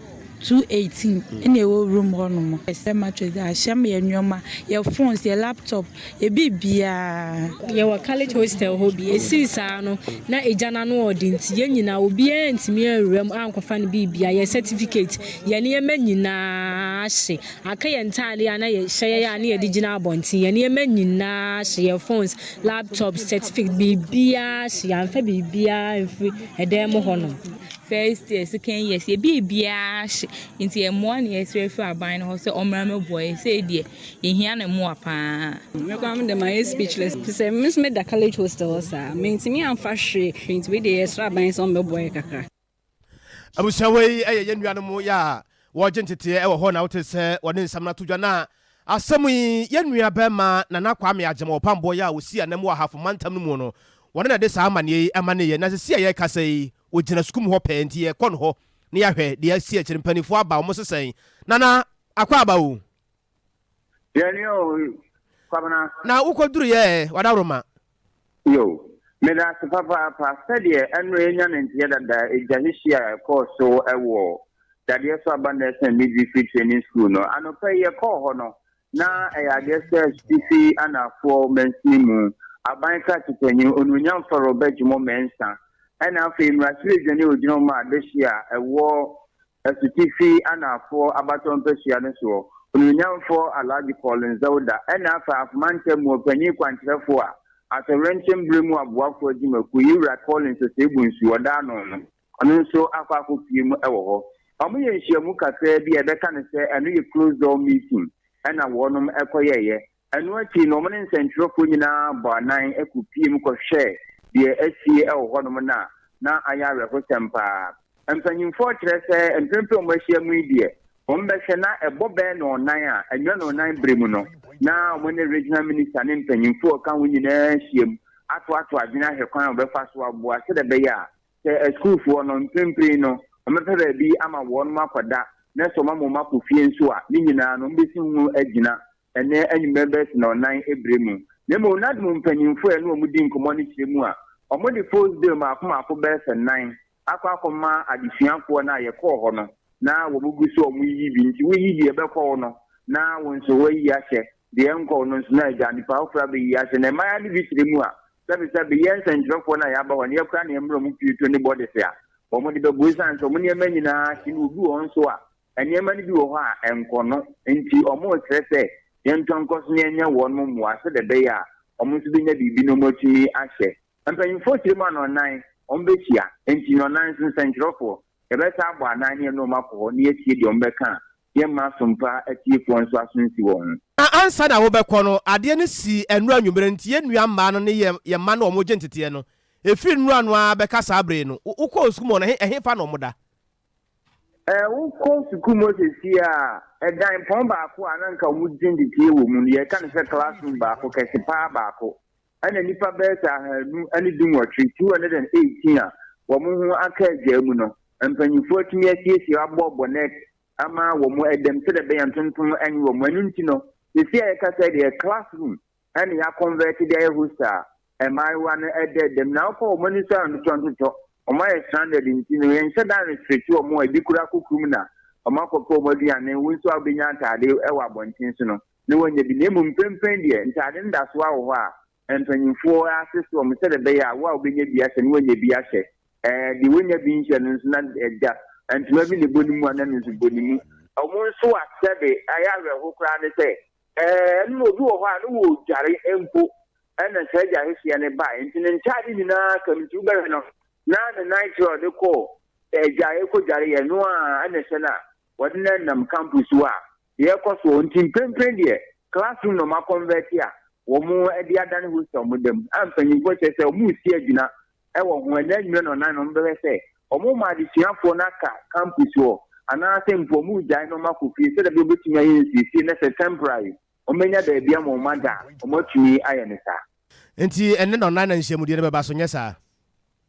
218 na ɛwɔ room hɔ nom. Yɛsɛ mattress de ahyɛ ma yɛn nnoɔma, yɛn phones, yɛn laptop, yɛn biribiara. Yɛwɔ college hostel hɔ bi. Ɛsii saa no, na egya no ano ɔɔden nti yɛn nyinaa obiara antumi anwura mu ankɔfa ne biribiara. Yɛn certificate, yɛn nneɛma nyinaa ahye. Aka yɛn ntaade a na yɛhyɛ yɛn a na yɛde gyina abɔnten, yɛn nneɛma nyinaa hye, yɛn phones, laptops, certificate, biribiara hye. Yɛamfa biribiara amfiri ɛdan mu hɔnom. First year, second year, yɛ biribiara hye. Nti mmoa na yɛsrɛ firi aban no hɔ sɛ ɔmmra mmɛboa yɛn. Sei deɛ, yɛhia ne mmoa paa. Me koraa me deɛ mayɛ speechless fisɛ me nso meda college hostel hɔ saa mentumi amfa hwee nti wei deɛ yɛsrɛ aban sɛ ɔmmɛboa yɛ kakra. Abusua wei yɛ yɛn nuanom yɛ a wɔregye nteteɛ wɔ hɔ na wote sɛ wɔde nsɛm no ato dwa na asɛm yi yɛn nua bɛrima Nana Kwame Agyemang Ɔpamboɔ yɛ a ɔsi anam wɔ Ahafo mantam no mu no wɔne na ɛde saa amaneɛ yi amaneɛ na sisi a yɛrekasa yi ɔgyina sukuu mu hɔ pɛɛ nti yɛkɔ no hɔ na yɛahwɛ deɛ asi akyire mpanimfoɔ aba wɔn sesɛn Nana akɔ aba o. Yɛne o, Kwabena. Na wokɔduru yɛ ɛ, wadaworoma. Yo, meda ase papaapa. Sɛdeɛ ɛno yɛnya no nteɛ dada, egya hyehye a ɛkɔɔ so wɔ Dadeɛ So Aba Nursing and Midwifery Training School no, anɔpa yi yɛkɔɔ hɔ no, na ɛyɛ adeɛ sɛ Asutifi Anaafoɔ mansini mu aban krakyetani Onuonyamfoɔ Robert Jimoh Mensah ɛna afei mmarahyɛbadwani a ɔgyina hɔ ma adehye a ɛwɔ Asutifi Anaafoɔ abatoɔ mpasua no soɔ Onuonyamfoɔ Alhaji Paul Nzawda ɛna afei Afoma Ntamu ɔpanyin kwankyerɛfoɔ a Atoyerɛnkyɛm berɛ mu aboafoɔ adwumakuo Yewura Collins Osei-Bonsu ɔda ano no. Ɔno nso akɔ akɔpue mu wɔ hɔ. Wɔyɛ nhyiamu kakraa bi a yɛbɛka no sɛ ɛno yɛ closed door meeting na wɔnom kɔyɛeɛ. Ɛno akyi no wɔne nsɛntwerɛfoɔ nyinaa bɔ anan kɔpue mu kɔhwɛɛ deɛ asie wɔ hɔnom no a na ayɛ awerɛhosɛm paa. Mpanyimfoɔ kyerɛ sɛ mprempren a wɔahyia mu yi deɛ wɔbɛhwɛ na ɛbɔ bɛyɛ nnɔnnan a anwia nnɔnnan berɛ mu no na wɔne regional minister ne mpanyimfoɔ a wɔka ho nyinaa ahyiam atoatoa adwene ahwɛ kwan a wɔbɛfa so aboa sɛdeɛ ɛbɛyɛ a Sɛ asukuufoɔ no, mprempren no, wɔbɛpɛ baabi ama wɔnom akɔda, na sɛ wɔama wɔn akɔ fie nso a, ne nyinaa no, wɔbɛsi ho agyina ɛnnɛ anwummerɛ bɛyɛ sɛ nnɔnnan berɛ mu. Na mmom, NADMO mpanimfoɔ a ɛne wɔn di nkɔmmɔ no kyerɛ mu a, wɔde Folds Bill mmaako mmaako bɛyɛ sɛ nnan akɔ akɔma adesuafoɔ no a yɛkɔɔ hɔ no, na wɔgu so a wɔyiyi bi. Nti woyi deɛ ɛbɛkɔ wo no, na wo nso woayi ahyɛ, deɛ ɛnkɔ wo no nso na agya nnipa foforɔ abɛyi ahyɛ. Na mmaayewa no bi kyerɛ mu a, Sɛbesɛbe, yɛn nsɛnkyerɛwfoɔ no a yɛaba hɔ no, yɛkora nea mmerɛ wɔn pieto ne bɔdese a wɔde bɛbɔ, esiane sɛ wɔn nneɛma nyinaa hye no, obi wɔ hɔ nso a, nneɛma no bi wɔ hɔ a ɛnkɔ no, enti wɔresrɛ sɛ yɛntɔ nkɔ so na yɛnyɛ wɔn mmoa sɛdeɛ ɛbɛyɛ a wɔn nso bɛnya biribi na wɔatumi ahyɛ. Mpanyimfoɔ kyerɛ mu a nnɔnnan wɔbɛhyia, enti nnɔnnan nso nsɛnkyerɛwfoɔ Yɛbɛsan abɔ anan ne yɛne wɔn akɔ hɔ na yɛatie deɛ wɔbɛka a yɛmma asompa atiefoɔ nso aso nsi wɔn ho. Na ansa na wobɛkɔ no, adeɛ no sii nnora anwummerɛ nti yɛn nua mmaa no ne yɛn yɛn mma no a wɔgye nteteɛ no, ɛfiri nnora no ara bɛka saa berɛ yi no, wo wokɔɔ sukuu mu hɔ no, ɛhe ɛhefa na wɔda? Ɛɛ, wokɔ sukuu mu hɔ seesei a, ɛdan pɔn baako a na anka wɔgye nteteɛ wɔ mu no, yɛka no sɛ classroom baako, kɛse paa baako. Ɛna nnipa bɛyɛ sɛ 218, 218 a wɔn ho aka adwaa mu no, mpanyimfoɔ atumi asiesie aboɔbɔ net ama wɔn ɛdɛm sɛdeɛ ɛbɛyɛ ntontom ɛnye wɔn. Ɛno nti no, seesei a yɛkasa yi deɛ classroom ɛna yɛakɔnvɛte de ayɛ hostel a mmaayewa no ɛda ɛdɛm. Na wokɔ wɔn ani so a ntotɔntotɔ, wɔn ayɛ stranded nti no yɛnhyɛ da restrict wɔn a ebi koraa kɔ kurom na wɔn akɔpɛ wɔn aduane, wo nso a wobɛnya ataade ɛwɔ abɔnten so no. na wɔanya bi, na mmom mprempren deɛ, ntade no da so ara wɔ hɔ a mpanimfoɔ asese wɔn sɛdeɛ ɛbɛyɛ a wo a wobɛnya bi ahyɛ no woanya bi ahyɛ, ɛɛ, deɛ wɔnnya bi nhyɛ no nso na ɛda ntoma bi na ɛbɔ ne mu a na ɛno nso bɔ ne mu. Wɔn nso a sɛbe ɛyɛ awerɛho koraa ne sɛ, ɛɛ, ɛno na obi wɔ hɔ a na wɔredware mpo ɛna saa gya hyehyeɛ no baeɛ, nti ne ntade nyinaa ka mu, nti wobɛhwɛ no na ne nan kyerɛ ɔde kɔɔ adwaeɛ kɔdwareeɛ no ara ɛna ɛhyɛ no a wɔde no nam campus hɔ a deɛ ɛrekɔ soɔ nti mprempren deɛ classroom na wɔn akɔnvɛte a wɔn de adane hostel wɔn da mu a mpanyinfoɔ kyerɛ sɛ wɔn resi agyina wɔ ho ɛnɛ anwummerɛ na ɔnan na wɔn bɛhwɛ sɛ wɔn ma adesuafoɔ no aka campus hɔ anaasɛ mpo wɔn regyae na wɔn akɔ fie sɛdeɛ ɛbɛyɛ wɔbɛtumi ayɛ nsiesie na sɛ temporary wɔn bɛnya baabi ama wɔn ada a wɔn atumi ayɛ no saa. Nti ɛnnɛ nnɔnnan na nhyiamudie no bɛba so, nyɛ saa?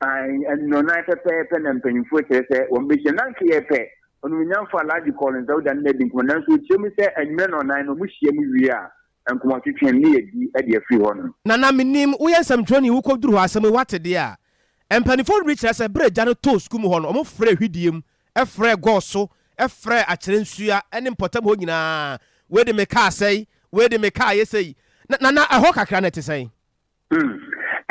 Ae, nnɔnnan pɛpɛɛpɛ na mpanyimfoɔ kyerɛ sɛ wɔbɛhyia. Na anka yɛpɛ Onimonyamfoɔ Alhaji Collins Dauda ne no adi nkɔmmɔ, nanso ɔkyerɛ mu sɛ anwummerɛ nnɔnnan no wɔhyia mu wie a, nkɔmmɔtwetwe no ne yɛdi de afiri hɔ nom. Nana, mennim, woyɛ nsɛmtwerɛni, wokɔduru hɔ asɛm yi woate deɛ a, mpanimfoɔ no bi kyerɛ sɛ berɛ a gya no tɔɔ sukuu mu hɔ no, wɔfrɛɛ Hwidiem, frɛɛ Gɔɔso, frɛɛ Akyerɛnsua ne mpɔtam hɔ nyinaa, wei de me kaa sɛe, wei de me kaa ayɛ sei. Na, Nana, ɛhɔ kakra no ɛte sɛn? Hmm.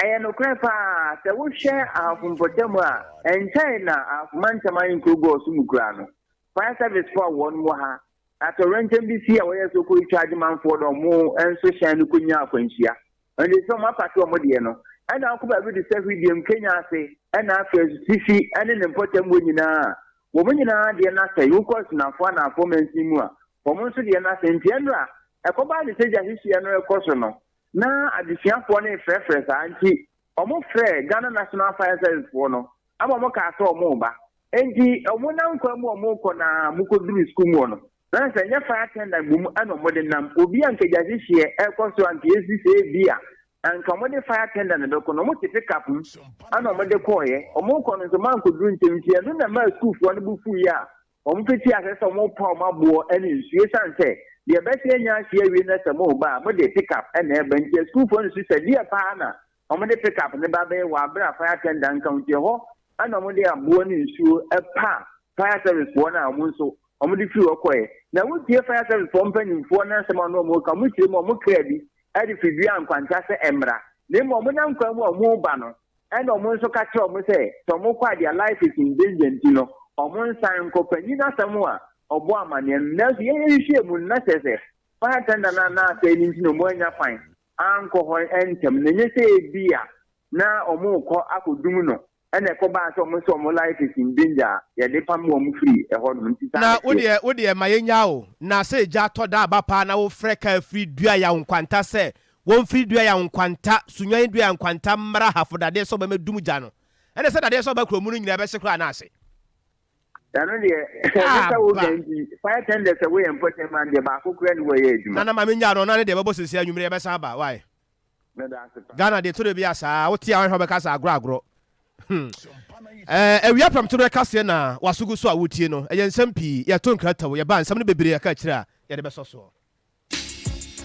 Ɛyɛ nokorɛ paa, sɛ wohwɛ Ahafo mpɔtam a, ɛnkyɛe na Ahafo mantam ahenkuro gɔɔ so mu koraa no, fire service foɔ a wɔn wɔ ha, atɔwrɛnkyɛm bi sii a wɔyɛɛ sɛ wɔkɔretwa agye manfoɔ na wɔn nso hyɛn no kɔnyaa akwanhyia. Ɛnde sɛ wɔn apake wɔn deɛ no, ɛna akɔ baabi te sɛ Hwidiem, Kenya ase, ɛna afei Asutifi ne ne mpɔtam hɔ nyinaa a, wɔn nyinaa deɛ no asɛe. Wokɔ Asunafoɔ Anaafoɔ mansin mu a, wɔn nso deɛ no asɛe. Nti ɛnora, ɛkɔbaa ne sɛ gya hyehyeɛ no rekɔ so no, Na adesuafoɔ no refrɛfrɛ saa nti wɔfrɛɛ Ghana National Fire Service foɔ no ama wɔkaa sɛ wɔreba. Enti wɔnam kwan mu a wɔrekɔ no ara wɔkɔduruu sukuu mu hɔ no, na sɛ ɛnyɛ fire tender mmom na wɔde nam. Obi a anka gyahyehyɛ rekɔ so a anka yɛsi sɛ ebia anka wɔde fire tender na ɛbɛkɔ no, wɔte pickup mu na wɔde kɔeɛ. Wɔrekɔ no nso wɔankɔduru ntɛm nti ɛno na ɛmaa sukuufoɔ no bo fuiɛ a Wɔfitii aseɛ sɛ wɔrepa wɔn aboɔ ne nsuo ɛsiane sɛ Deɛ ɛbɛhyɛ anya ahye awie na sɛ moreba a, mode pick up na ɛreba. Nti asukuufoɔ no su sɛ deɛ paa na wɔde pick up no ba bɛyɛ wɔ aberɛ a fire tender nka ho. Nti ɛhɔ na wɔde aboɔ ne nsuo paa fire service foɔ no a wɔn nso wɔde firi hɔ kɔeɛ. Na wotie fire service foɔ mpanimfoɔ no asɛm a na wɔreka, wɔkyerɛ mu a wɔkraa bi de firi dua nkwanta sɛ ɛmmra. Na mmom wɔnam kwan mu a wɔreba no, Ɛna wɔn nso ka kyerɛɛ wɔn sɛ, sɛ wɔkɔ a their life is in danger nti no, wɔnsan nkɔ. Panyin no asɛm a ɔbɔɔ amanneɛ no, nanso yɛn yɛhwehwɛɛ mu no, na kyerɛ sɛ fire tender no a na asɛe no nti na wɔannya kwan ankɔ hɔ ntɛm, na ɛnyɛ sɛ ebia na wɔrekɔ akɔdum no ɛna ɛkɔbaa sɛ wɔn nso wɔn life is in danger a yɛde pam wɔn firii ɛhɔnom nti saa Na na wo ɛteɛ. deɛ, wo deɛ ma yɛnnyaa wo, na sɛ egya tɔ da aba paa na wofrɛ kaa firi dua yaw nkwanta sɛ Wɔmfiri dua ya nkwanta, Sunyani dua ya nkwanta mmra hafo dadeɛ sɛ ɔbɛmɛ dum gya no. Ɛne sɛ dadeɛ sɛ ɔba kuro mu no nyinaa ɛbɛhye koraa na ahye. Ɛno deɛ, ɛne sɛ wo kan nti, fire tender sɛ woyɛ mpɔkyɛm man deɛ baako koraa ni hɔ ɛyɛ adwuma. Nana ma menyaa no, ɔno ne deɛ ɛbɛbɔ sɛsi anwumerɛ yɛbɛsan aba, why? Meda ase paa. Ghana deɛ tore bi a saa, wote a woanhwɛ wobɛka sɛ agorɔ agorɔ. Hmm. Eh, awia prɛmto berɛ kaseɛ na waso gu so a wotie no, ɛyɛ nsɛm pii, yɛto nkrataw, yɛba nsɛm no bebree ɛka akyire a yɛde bɛsɔ soɔ.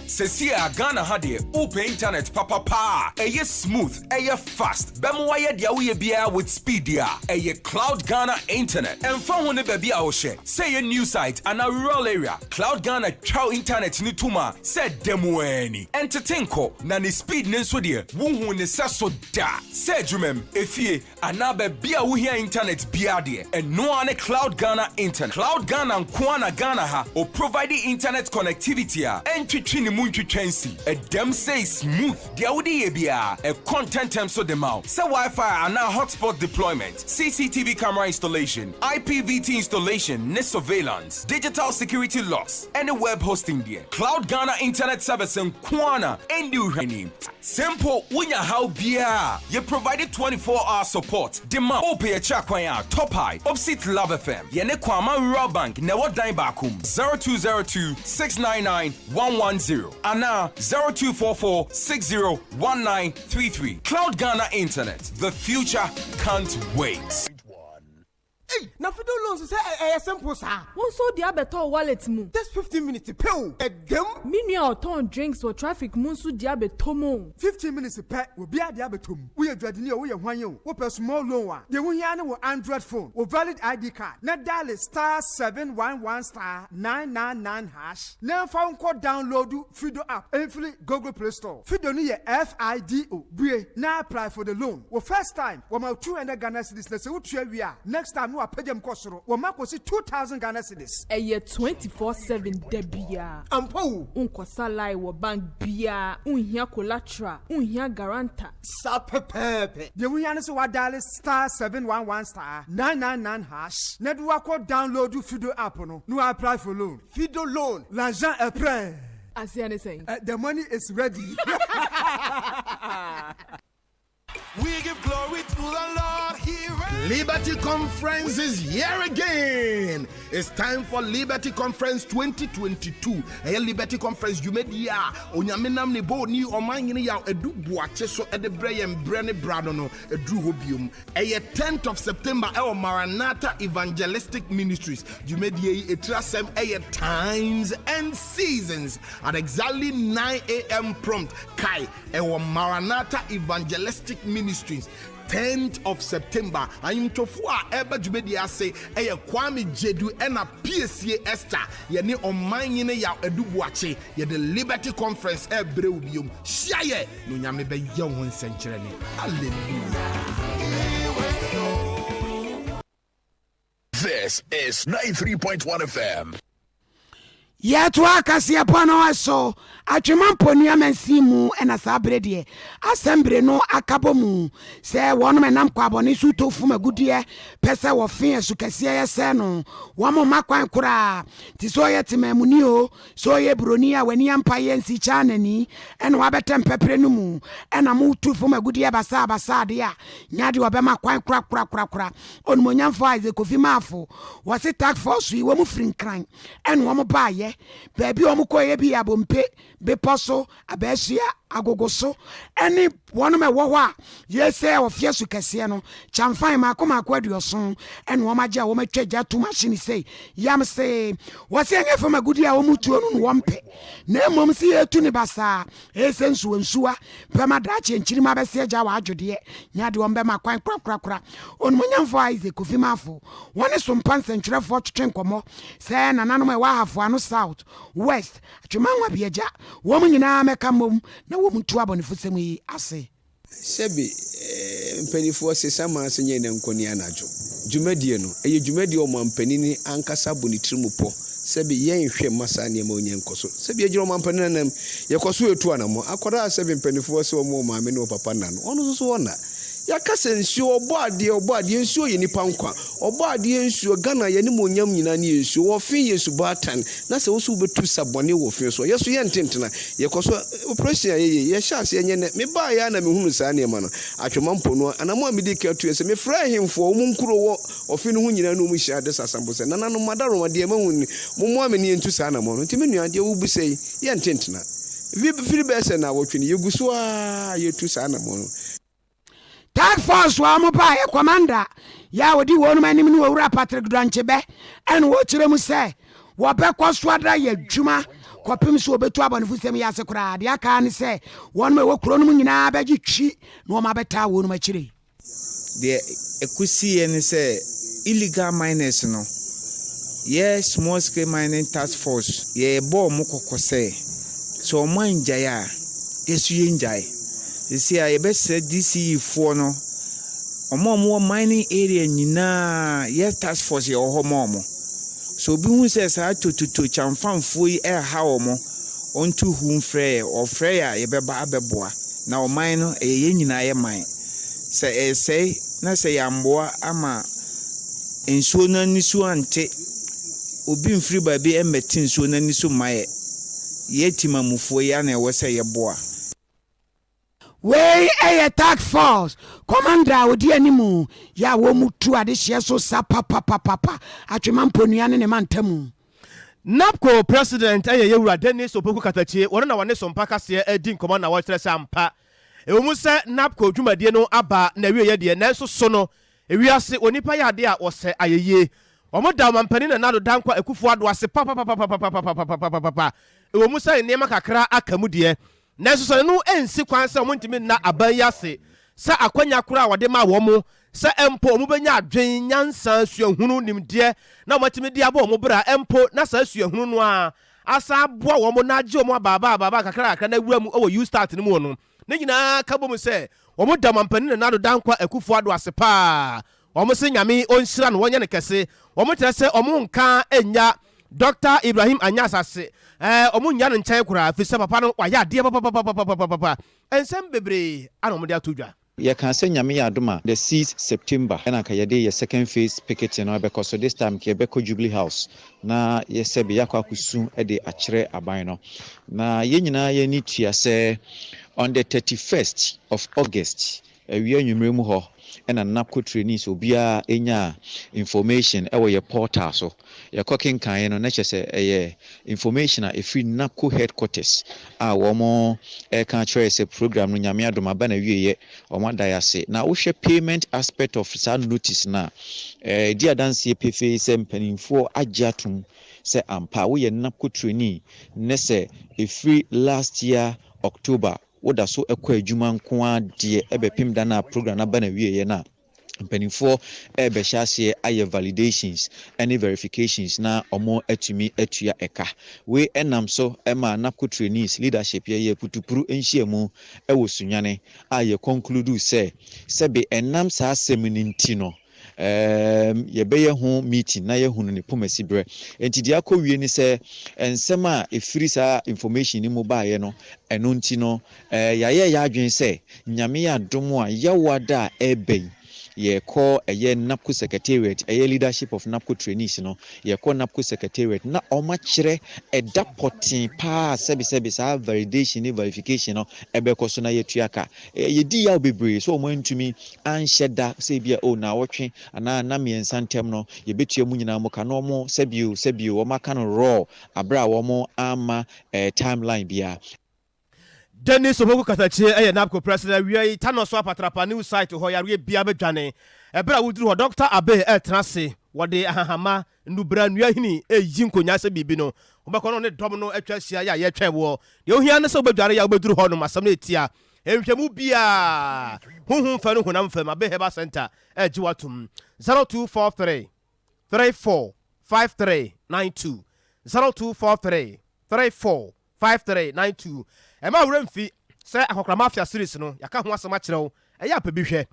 Sesie a Ghana ha deɛ wopɛ internet papa paa a ɛyɛ smooth, ɛyɛ fast, bɛma wayɛ deɛ woyɛ biara with speed deɛ a, ɛyɛ Cloud Ghana Internet. Ɛmfa ho ne baabi a wohyɛ, sɛ ɛyɛ new site anaa rural area, Cloud Ghana twa wo internet no tom a sɛ da mu ara ni. Ɛntete nkɔ, na ne speed no nso deɛ wonhuu ne sɛso da. Sɛ adwumam, efie, Anaa baabi a wohia internet biara deɛ, ɛno ara ne Cloud Ghana Internet. Cloud Ghana nko ara na Ghana ha o provide internet connectivity a ɛntwetwe ne mu ntwitwa nsi. Ɛdam sei smooth, deɛ wode yɛ biara, ɛkɔ ntɛntɛm so de ma wo. Sɛ Wi-Fi anaa hotspot deployment, CCTV camera installation, IPVT installation ne surveillance, digital security locks, ɛne web hosting deɛ, Cloud Ghana Internet Service nko ara na ɛnni wo hwɛ. Sɛ mpo wonya haw biara a, yɛ provide 24 hour support de ma wo. Wopɛ yɛkyerɛ kwan a, Top High, opposite Love FM, yɛne Kwama Rural Bank na ɛwɔ dan baako mu, 0202 699 110 anaa 0244 60 1933. Cloud Ghana Internet, the future can't wait. Ei na fido loans sɛ ɛyɛ simple saa. Wo nso wode abɛtɔ wo wallet mu. Just 15 minutes pɛ o, ɛdam. Me nua a ɔtɔn drinks wɔ traffic mu nso de abɛtɔ mu o. 15 minutes pɛ, obiara de abɛtɔ mu. Woyɛ dwadini o, woyɛ hwan o, wopɛ small loan a, deɛ wohia ara ne wo Android phone, wo valid ID card, na diale star 711 star 999 hash na ɛmfa wo nkɔ download Fido app mfiri Google Play Store. Fido no yɛ F-I-D-O. Bue na apply for the loan. Wo first time, wɔma wo 200 Ghana cedis na sɛ wotua wie a, next time no wapagya mu kɔ soro, wɔma kɔsi 2000 Ghana cedis. Ɛyɛ 24/7 da biara. Ampa o! Wonkɔsa line wɔ bank biara, wonhia collateral, wonhia guarantor. Saa pɛpɛɛpɛ. Deɛ wohia ne sɛ woadiale star 711 star 999 hash na de woakɔ download Fido app no na woapply for loan. Fido loan, l'argent est prêt. Aseɛ ne sɛn? The money is ready. We give glory to the Lord. He reigns. Liberty Conference is here again. It's time for Liberty Conference 2022. Ɛyɛ Liberty Conference dwumadi a Onyame nam ne bɔ ni ɔman hene yaw adu boakye so de brɛ yɛn brɛ ne bra no no aduru hɔ biom. Ɛyɛ 10th of September ɛwɔ Maranatha Evangelistic Ministries. Dwumadie yi etiri asɛm ɛyɛ Times and Seasons at exactly 9 a.m. prompt. Kai ɛwɔ Maranatha Evangelistic Ministries. 10th of September. Ayomtofo a ɛreba dwumadie ase ɛyɛ Kwame Gyedu ɛna Piesie Esther. Yɛne ɔman hene Yaw Adu Boakye yɛde Liberty Conference ɛrebrɛ wo biom. Hyia yɛ na Onyame bɛyɛ wo ho nsɛnkyerɛnne. Hallelujah. This is 93.1 FM. Yɛtoa kaseɛbɔ no so Atwema Mponua mansin mu na saa bere deɛ asɛm bere no akabɔ mu sɛ wɔnom ɛnam kwabɔne so tɔ fum agudeɛ pɛ sɛ wɔfe asu kɛseɛ yɛ sɛ no wɔn mma kwan koraa te sɛ ɔyɛ temamuni o sɛ ɔyɛ buroni a w'ani ampa yɛ nsi Chinani ɛna wabɛtɛ mpɛprɛ no mu ɛna mo tu fam agudeɛ basaa basaa deɛ a nya deɛ ɔbɛma kwan korakorakorakora. Onimonyamfoɔ Isaac Kofi Maafo wɔse task force yi wɔn firi Nkran ɛna wɔn baayɛ. Baabi a wɔn kɔeɛ bi yɛ Abompe bepɔ so, Abɛɛsua. Agogoso ne wɔnom a ɛwɔ hɔ a yɛsɛ ɔfeɛ so kɛseɛ no, kyamfan mmaako mmaako 70 na wɔn agye a wɔn atwa gya atom ahye no sei. Yam se, wɔse ɛnyɛ fam agudeɛ a wɔn tuo no na wɔn pɛ, na mmom se yɛtu no basaa, ɛyɛ sɛ nsuwansuwa bɛma daakye nkyirimma bɛse agya wɔ adwodeɛ, nyɛ adeɛ wɔn bɛma kwan korakorakora. Onimuonyamfoɔ Isaac Kofi Marfo, wɔne Sompa nsɛntwerɛfoɔ twetwe nkɔmmɔ sɛ nananom a ɛwɔ Ahafo Ano South, West, Atwema Nwabiagya, wɔn nyinaa mmɛka mmom na wɔntu abɔnefosɛm yi ase. Sɛbe mpaninfoɔ se saman se nyɛ nnɛ nko ne anadwo dwumadie no, ɛyɛ dwumadie a ɔmanpanini ankasa bɔ ne tiri mu pɔ sɛbe yɛnhwɛ mma saa nneɛma yi nyɛ nkɔso. Sɛbe yɛgyina ɔmanpanin anam, yɛkɔ so retu anamɔ. Akwadaa a sɛbe mpaninfoɔ se wɔn wɔ maame ne wɔ papa nna no, ɔno nso so ɔnna. Yɛaka sɛ nsuo, ɔbɔ adeɛ, ɔbɔ adeɛ, nsuo yɛ nipa nkwa. Ɔbɔ adeɛ nsuo, Ghana yɛn animuonyam nyinaa ne yɛn nsuo. Wɔ fe yɛ nsubaatan, na sɛ wo nso wobɛtu sa bɔne wɔ fe so a, yɛ so yɛnte ntena. Yɛkɔ so, operation a yɛyɛ yi, yɛhyɛ aseɛ nyɛ nnɛ. Mebaeɛ ara na mehunuu saa nneɛma no. Atwema mponoa, anammɔn a medii kan tuiɛ sɛ mefrɛɛ ahemfo a wɔn nkuro wɔ ɔfe no ho nyinaa ne wɔn hyiaa Addis Asambo sɛ, Nananom, m'adaworoma, deɛ mahu ni, mommoa me na yɛntu saa anammɔn no. Nti me nua, deɛ wobisa yi, yɛnte ntena. Firi bɛyɛ sɛ nnawɔtwe ni, yɛgu so ara yɛretu saa anammɔn no. Task Force a wɔbaeɛ Commander yɛ a ɔdi wɔnom anim ne Owura Patrick Doankyebɛ ɛna ɔkyerɛ mu sɛ wɔbɛkɔ so ada yɛ adwuma kɔpem sɛ wɔbɛtu abɔnefosɛm yi ase koraa. Deɛ aka ara ne sɛ wɔnom a ɛwɔ kuro no mu nyinaa bɛgye twi na wɔn abɛtaa wɔnom akyire. Deɛ ɛkɔsiiɛ ne sɛ illegal miners no, yɛ Small Scale Mining Task Force, yɛbɔɔ wɔn kɔkɔ sɛ, sɛ wɔangyae a, yɛ nso yɛngyae. Seesei a yɛbɛsrɛ DCE foɔ no, wɔn a wɔwɔ mining area nyinaa, yɛ task force yɛwɔ hɔ ma wɔn. Sɛ obi hu sɛ saa tototo kyamfamfoɔ yi ɛreha wɔn, ɔnto hu mfrɛ yɛ. Ɔfrɛ yɛ a, yɛbɛba abɛboa. Na ɔman no, ɛyɛ yɛn nyinaa yɛ man. Sɛ ɛresɛe na sɛ yɛamboa ama nsuo no ani so ante, obi mfiri baabi mmɛte nsuo no ani so mma yɛ. Yɛ Timamufoɔ yi ara na ɛwɔ sɛ yɛboa. Wei yɛ Task Force Commander a ɔdi anim yɛ a wɔtu adehyeɛ so sa papapapapa Atwema Mponua ne ne mantamu. NABCO President yɛ Yɛwura Dennis Opoku Katakyie, wɔno na wɔne Sompa Kaseɛ redi nkɔmmɔ na wɔkyerɛ sɛ ampa ɛwɔ mu sɛ NABCO dwumadie no aba n'awieɛ deɛ nanso so no ewiase onipa yɛ adeɛ a wɔsɛ ayɛyie. Wɔda Ɔmampanin Nana Addo Dankwa Akufo Addo ase papapapapapapapapapapa ɛwɔ mu sɛ nneɛma kakra aka mu deɛ Nanso sɛ ɛno ansi kwan sɛ wɔntumi nna aban yi ase sɛ akwanya koro a wɔde maa wɔn sɛ mpo wɔbɛnya adwene, nyansa, suahunu, nimdeɛ na wɔatumi de abɔ wɔn bra mpo na saa suahunu no ara asan aboa wɔn na agye wɔn abaaba abaaba kakra kakra na awura mu wɔ YouStart no mu no, ne nyinaa ka bom sɛ wɔda Ɔmampanin Nana Addo Dankwa Akufo Addo ase paa. Wɔn se Nyame ɔnhyira no, wɔnyɛ no kɛse. Wɔn kyerɛ sɛ wɔn nka nnya Dɔkta Ibrahim Anyas ase. Ɛɛ, wɔn nnya no nkyɛn koraa, ɛfiri sɛ papa no wayɛ adeɛ papapapapapapa. Nsɛm bebree ana wɔn de ato dwa. Yɛkaa sɛ Nyame yɛ adom a the sixth September na anka yɛde yɛ second phase picketing no bɛkɔ so, this time nka yɛbɛkɔ Jubilee House na yɛ sɛbe yɛakɔ akɔsu de akyerɛ aban no. Na yɛn nyinaa yɛn ani tua sɛ on the 31st of August Awia anwumerɛ mu hɔ na NABCO trainees obiara nyaa information wɔ yɛ portal so. Yɛkɔ kenkaeɛ no na kyerɛ sɛ ɛyɛ information a ɛfiri NABCO headquarters a wɔn reka akyerɛ yɛ sɛ program no Nyame adom aba n'awieɛ, wɔn ada yɛ ase. Na wohwɛ payment aspect of saa notice no a, ɛdi adanseɛ pefee sɛ mpanimfoɔ agye atom sɛ ampa woyɛ NABCO trainee ne sɛ ɛfiri last year October Woda so kɔ adwuma nko ara deɛ ɛbɛpem da no a program no aba n'awieɛ no a, mpanimfoɔ rebɛhyɛ aseɛ ayɛ validations ne verifications na wɔatumi atua ɛka. Wei nam so maa NABCO Trainees Leadership yɛyɛɛ putupru nhyiamu wɔ Sunyani a yɛ concluduu sɛ, sɛbe ɛnam saa asɛm no nti no, Erm yɛbɛyɛ ho meeting na yɛahunu ne pomasi berɛ. Enti deɛ akɔ wie ne sɛ, nsɛm a ɛfiri saa information no mu baeɛ no, ɛno nti no, eh, yɛayɛ yɛn adwene sɛ, Nyame yɛ adom a, Yawoada a ɛreba yi, yɛrekɔ ɛyɛ NABCO Secretariat, ɛyɛ leadership of NABCO trainees no, yɛrekɔ NABCO Secretariat na wɔakyerɛ ɛda pɔtee paa a sɛbesɛbe saa validation ne verification no ɛbɛkɔ so na yɛatua ka. Yɛdi yaw bebree sɛ wɔantumi anhyɛ da sɛ ebia oh naawɔtwe anaa nna mmiɛnsa ntam no yɛbɛtua mo nyinaa mo ka na wɔn sɛbio sɛbio wɔn aka no raw aberɛ a wɔn amma eh, time line biara. Dennis Opoku Katakyie yɛ NABCO President. Awia yi, Tanɔ so Apatrapa New Site hɔ, yareɛ biara bɛdwane. Ɛberɛ a woduru hɔ, Dɔkta Abbey retena ase. Wɔde ahahama, nnubra, nnua hini reyi nkonyaa sɛ biribi no. Wobɛkɔ no ne dɔm no atwa ahyia yɛ a yɛretwɛn woɔ. Deɛ wohia ne sɛ wobɛdware yɛ a wobɛduru hɔ nom. Asɛm no yɛ tia. Nhwehwɛmu biara, honhom fam ne honam fam, Abbey Herbal Centre regye wo atom. 0243 34 5392 0243 34 5392 Ɛmma wo werɛ mfi sɛ Akɔkora Mafia series no, yɛaka ho asɛm akyerɛ wo. Ɛyɛ a pɛ bi hwɛ.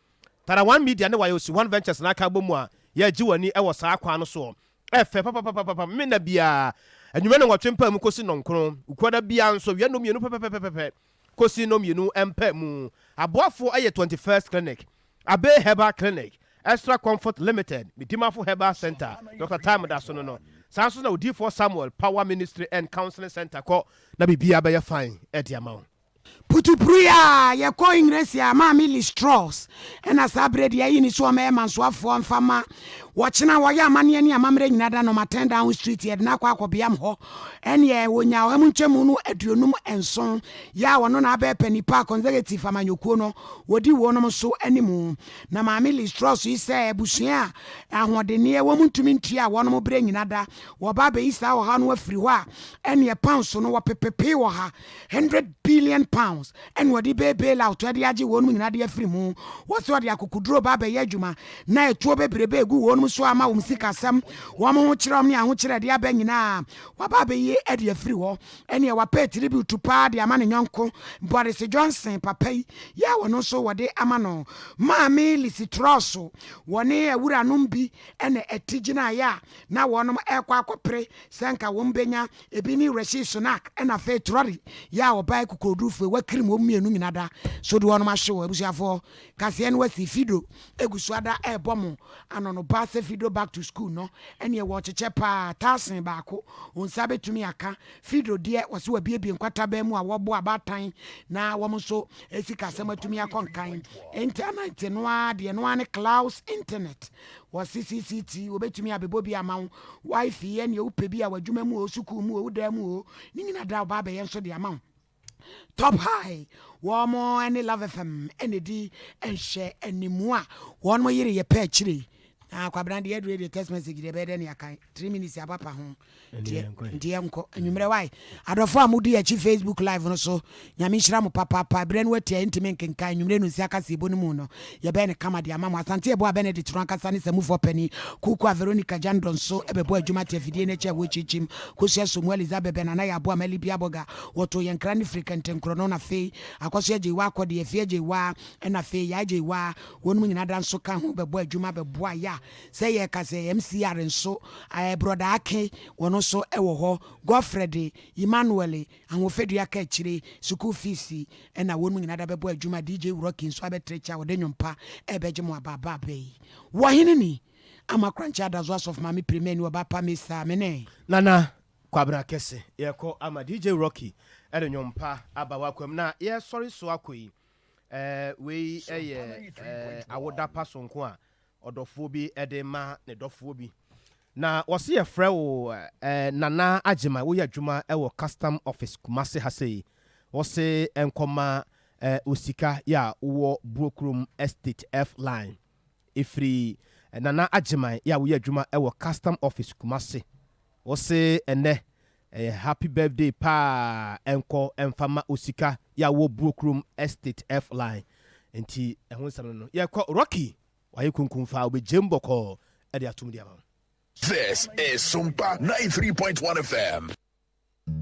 Tara One Media ne Wayosi One Ventures na aka abɔ mu a yɛregye w'ani wɔ saa kwan no soɔ. Ɛfɛ papapapapa, Memenda biara, anwummerɛ nnɔnwɔtwe mpaa mu kɔsi nnɔnkron, Wukuada biara nso, awia nnɔnmienu pɛpɛpɛpɛpɛ kɔsi nnɔnmienu mpaa mu. Aboafoɔ yɛ 21st Clinic, Abbey Herbal Clinic, Extra Comfort Limited, Medimafo Herbal Centre, Doctor Time da so no no. Saa nso na Odiyifoɔ Samuel Power Ministry and Counseling Centre kɔ na biribiara bɛyɛ fine de ama wo. Putupru yi a yɛkɔ Engiresi a Maame Liz Truss na saa berɛ deɛ ayi ne so ɔmɛyɛ mansoafoɔ mfa ma wɔkyena wɔyɛ amanneɛ ne amammerɛ nyina da nɔma 10 Downing Street yɛde no akɔ akɔbeam hɔ ɛneɛ wɔnya ɔha mu nkyɛmu no 57 yɛ a ɔno na abɛyɛ panipa a Conservative amanyɔkuo no wɔdi wɔnom so animu. Na Maame Liz Truss yi sɛ abusua a ahoɔdenneɛ wɔ mu ntumi ntua wɔnom berɛ nyina da wɔba abɛyi saa ɔhaw no afiri hɔ a ɛneɛ pounds no wɔpepepee wɔ ha hundred billion pounds ɛna wɔde bɛyɛ bail out ɛde agye wɔnom nyina de afiri mu. Wɔsɛ wɔde akokoduro ba abɛyɛ adwuma na ɛtoɔ bebrebe egu wɔnom so ama wɔn sikasɛm wɔn ho kyerɛ wɔn ne ahokyerɛ de aba nyinaa wɔaba abɛyi ɛde afiri hɔ. Ɛneɛ wapɛ tribute paa de ama ne yɔnko Boris Johnson papa yi yɛ a ɔno nso wɔde ama no. Maame Lizzy Truss wɔne awuranom bi na ɛte gyinaeɛ a na wɔnom ɛrekɔ akɔpere sɛ nka wɔn bɛnya ebi ne Rishi Sunak ɛna afei Trudy yɛ a ɔbaa kukurodurufoɔ wakirim wɔn mmienu nyina da so de wɔnom ahye wɔ abusuafoɔ kaseɛ no asi Fido egu so ada ɛrebɔ mo ano no ba sɛ Fido back to school no ɛneɛ wɔkyekyɛ paa taasen baako wo nsa bɛtumi aka Fido deɛ wɔse wabiebie nkwatabaa mu a wɔboa abaatan na wɔn nso sikasɛm atumi akɔ nkan. Intanɛte no ara deɛ no ara ne Klaus Internet. Wɔse CCT wɔbɛtumi abɛbɔ bi ama wo. Wifi yɛ neɛ wopɛ bi a w'adwuma mu o, sukuu mu o, wo dan mu o, ne nyina da wɔba abɛyɛ nso de ama wo. Top High wɔn ne Love FM na ɛdi nhwɛ animu a wɔn yere yɛ pɛ akyire. Na Kwabena deɛ aduro deɛ text message deɛ ɛbɛyɛ dɛ ne akan 3 minutes abapa ho. Nti yɛnkɔ anwummerɛ wae. Adɔfo a modi akyi Facebook live no so, Nyame nhyira mo papaapa. Berɛ no atia yɛntumi nkenkan anwummerɛ no nsi akaseɛbɔ no mu no, yɛbɛyɛ no kama de ama mo. Asante Yeboah Benedict no ankasa ne Samufoɔ panin, Kuku a Veronica Jandor nso bɛbɔ adwuma te afidie no akyi a wɔrekyinkyim Kosua Somu Elizabeth Ben Nana Yɛ Aboa Mali Biaboga wɔtoo yɛn nkra no firi Kɛntenkorɔ no na afei Akɔso Agyeiwaa Akɔdeɛ Afie Agyeiwaa ɛna afei Yaa Agyeiwaa wɔnom nyinaa da nso ka ho bɛbɔ adwuma bɛboa yɛ a Sɛ yɛka sɛ MCR nso, ɛɛ Brɔda Ake, wɔn nso wɔ hɔ. Godfred, Emmanuel, Ahofadua ka akyire, sukuu fees ɛna wɔn nyinaa da bɛbɔ adwuma. DJ Rocky nso abɛtrɛkyɛ a ɔde nnwom pa ɛrebɛgye mo aba aba aba yi. Wɔ hene ni? Ama Korankye Adazo Asɔfo Maame Pirimani Ɔba Pa Mesa, me ne. Nana Kwabena Kɛse, yɛrekɔ ama DJ Rocky de nnwom pa aba w'akwam na yɛresɔre so akɔ yi. Ɛɛ wei yɛ ɛɛ awoda pa sononko a ɔdɔfoɔ bi de ma ne dɔfoɔ bi. Na wɔse yɛfrɛ wo eh, Nana Agyeman, woyɛ adwuma wɔ Custom Office Kumasi ha sei. Wɔse nkɔma eh, osika yɛ a wowɔ Buokrom Estate F line. Ɛfiri eh, Nana Agyeman yɛ a woyɛ adwuma wɔ Custom Office Kumasi. Wɔse ɛnɛ ɛyɛ happy birthday paa ɛnkɔ ɛmfa ma osika yɛ a wowɔ Buokrom Estate F line. Nti ɛho nsɛm no no yɛkɔ Rocky wayɛ kunkum faa obɛgyem bɔkɔɔ de atom de ama wo. This is Sumpa 93.1 FM.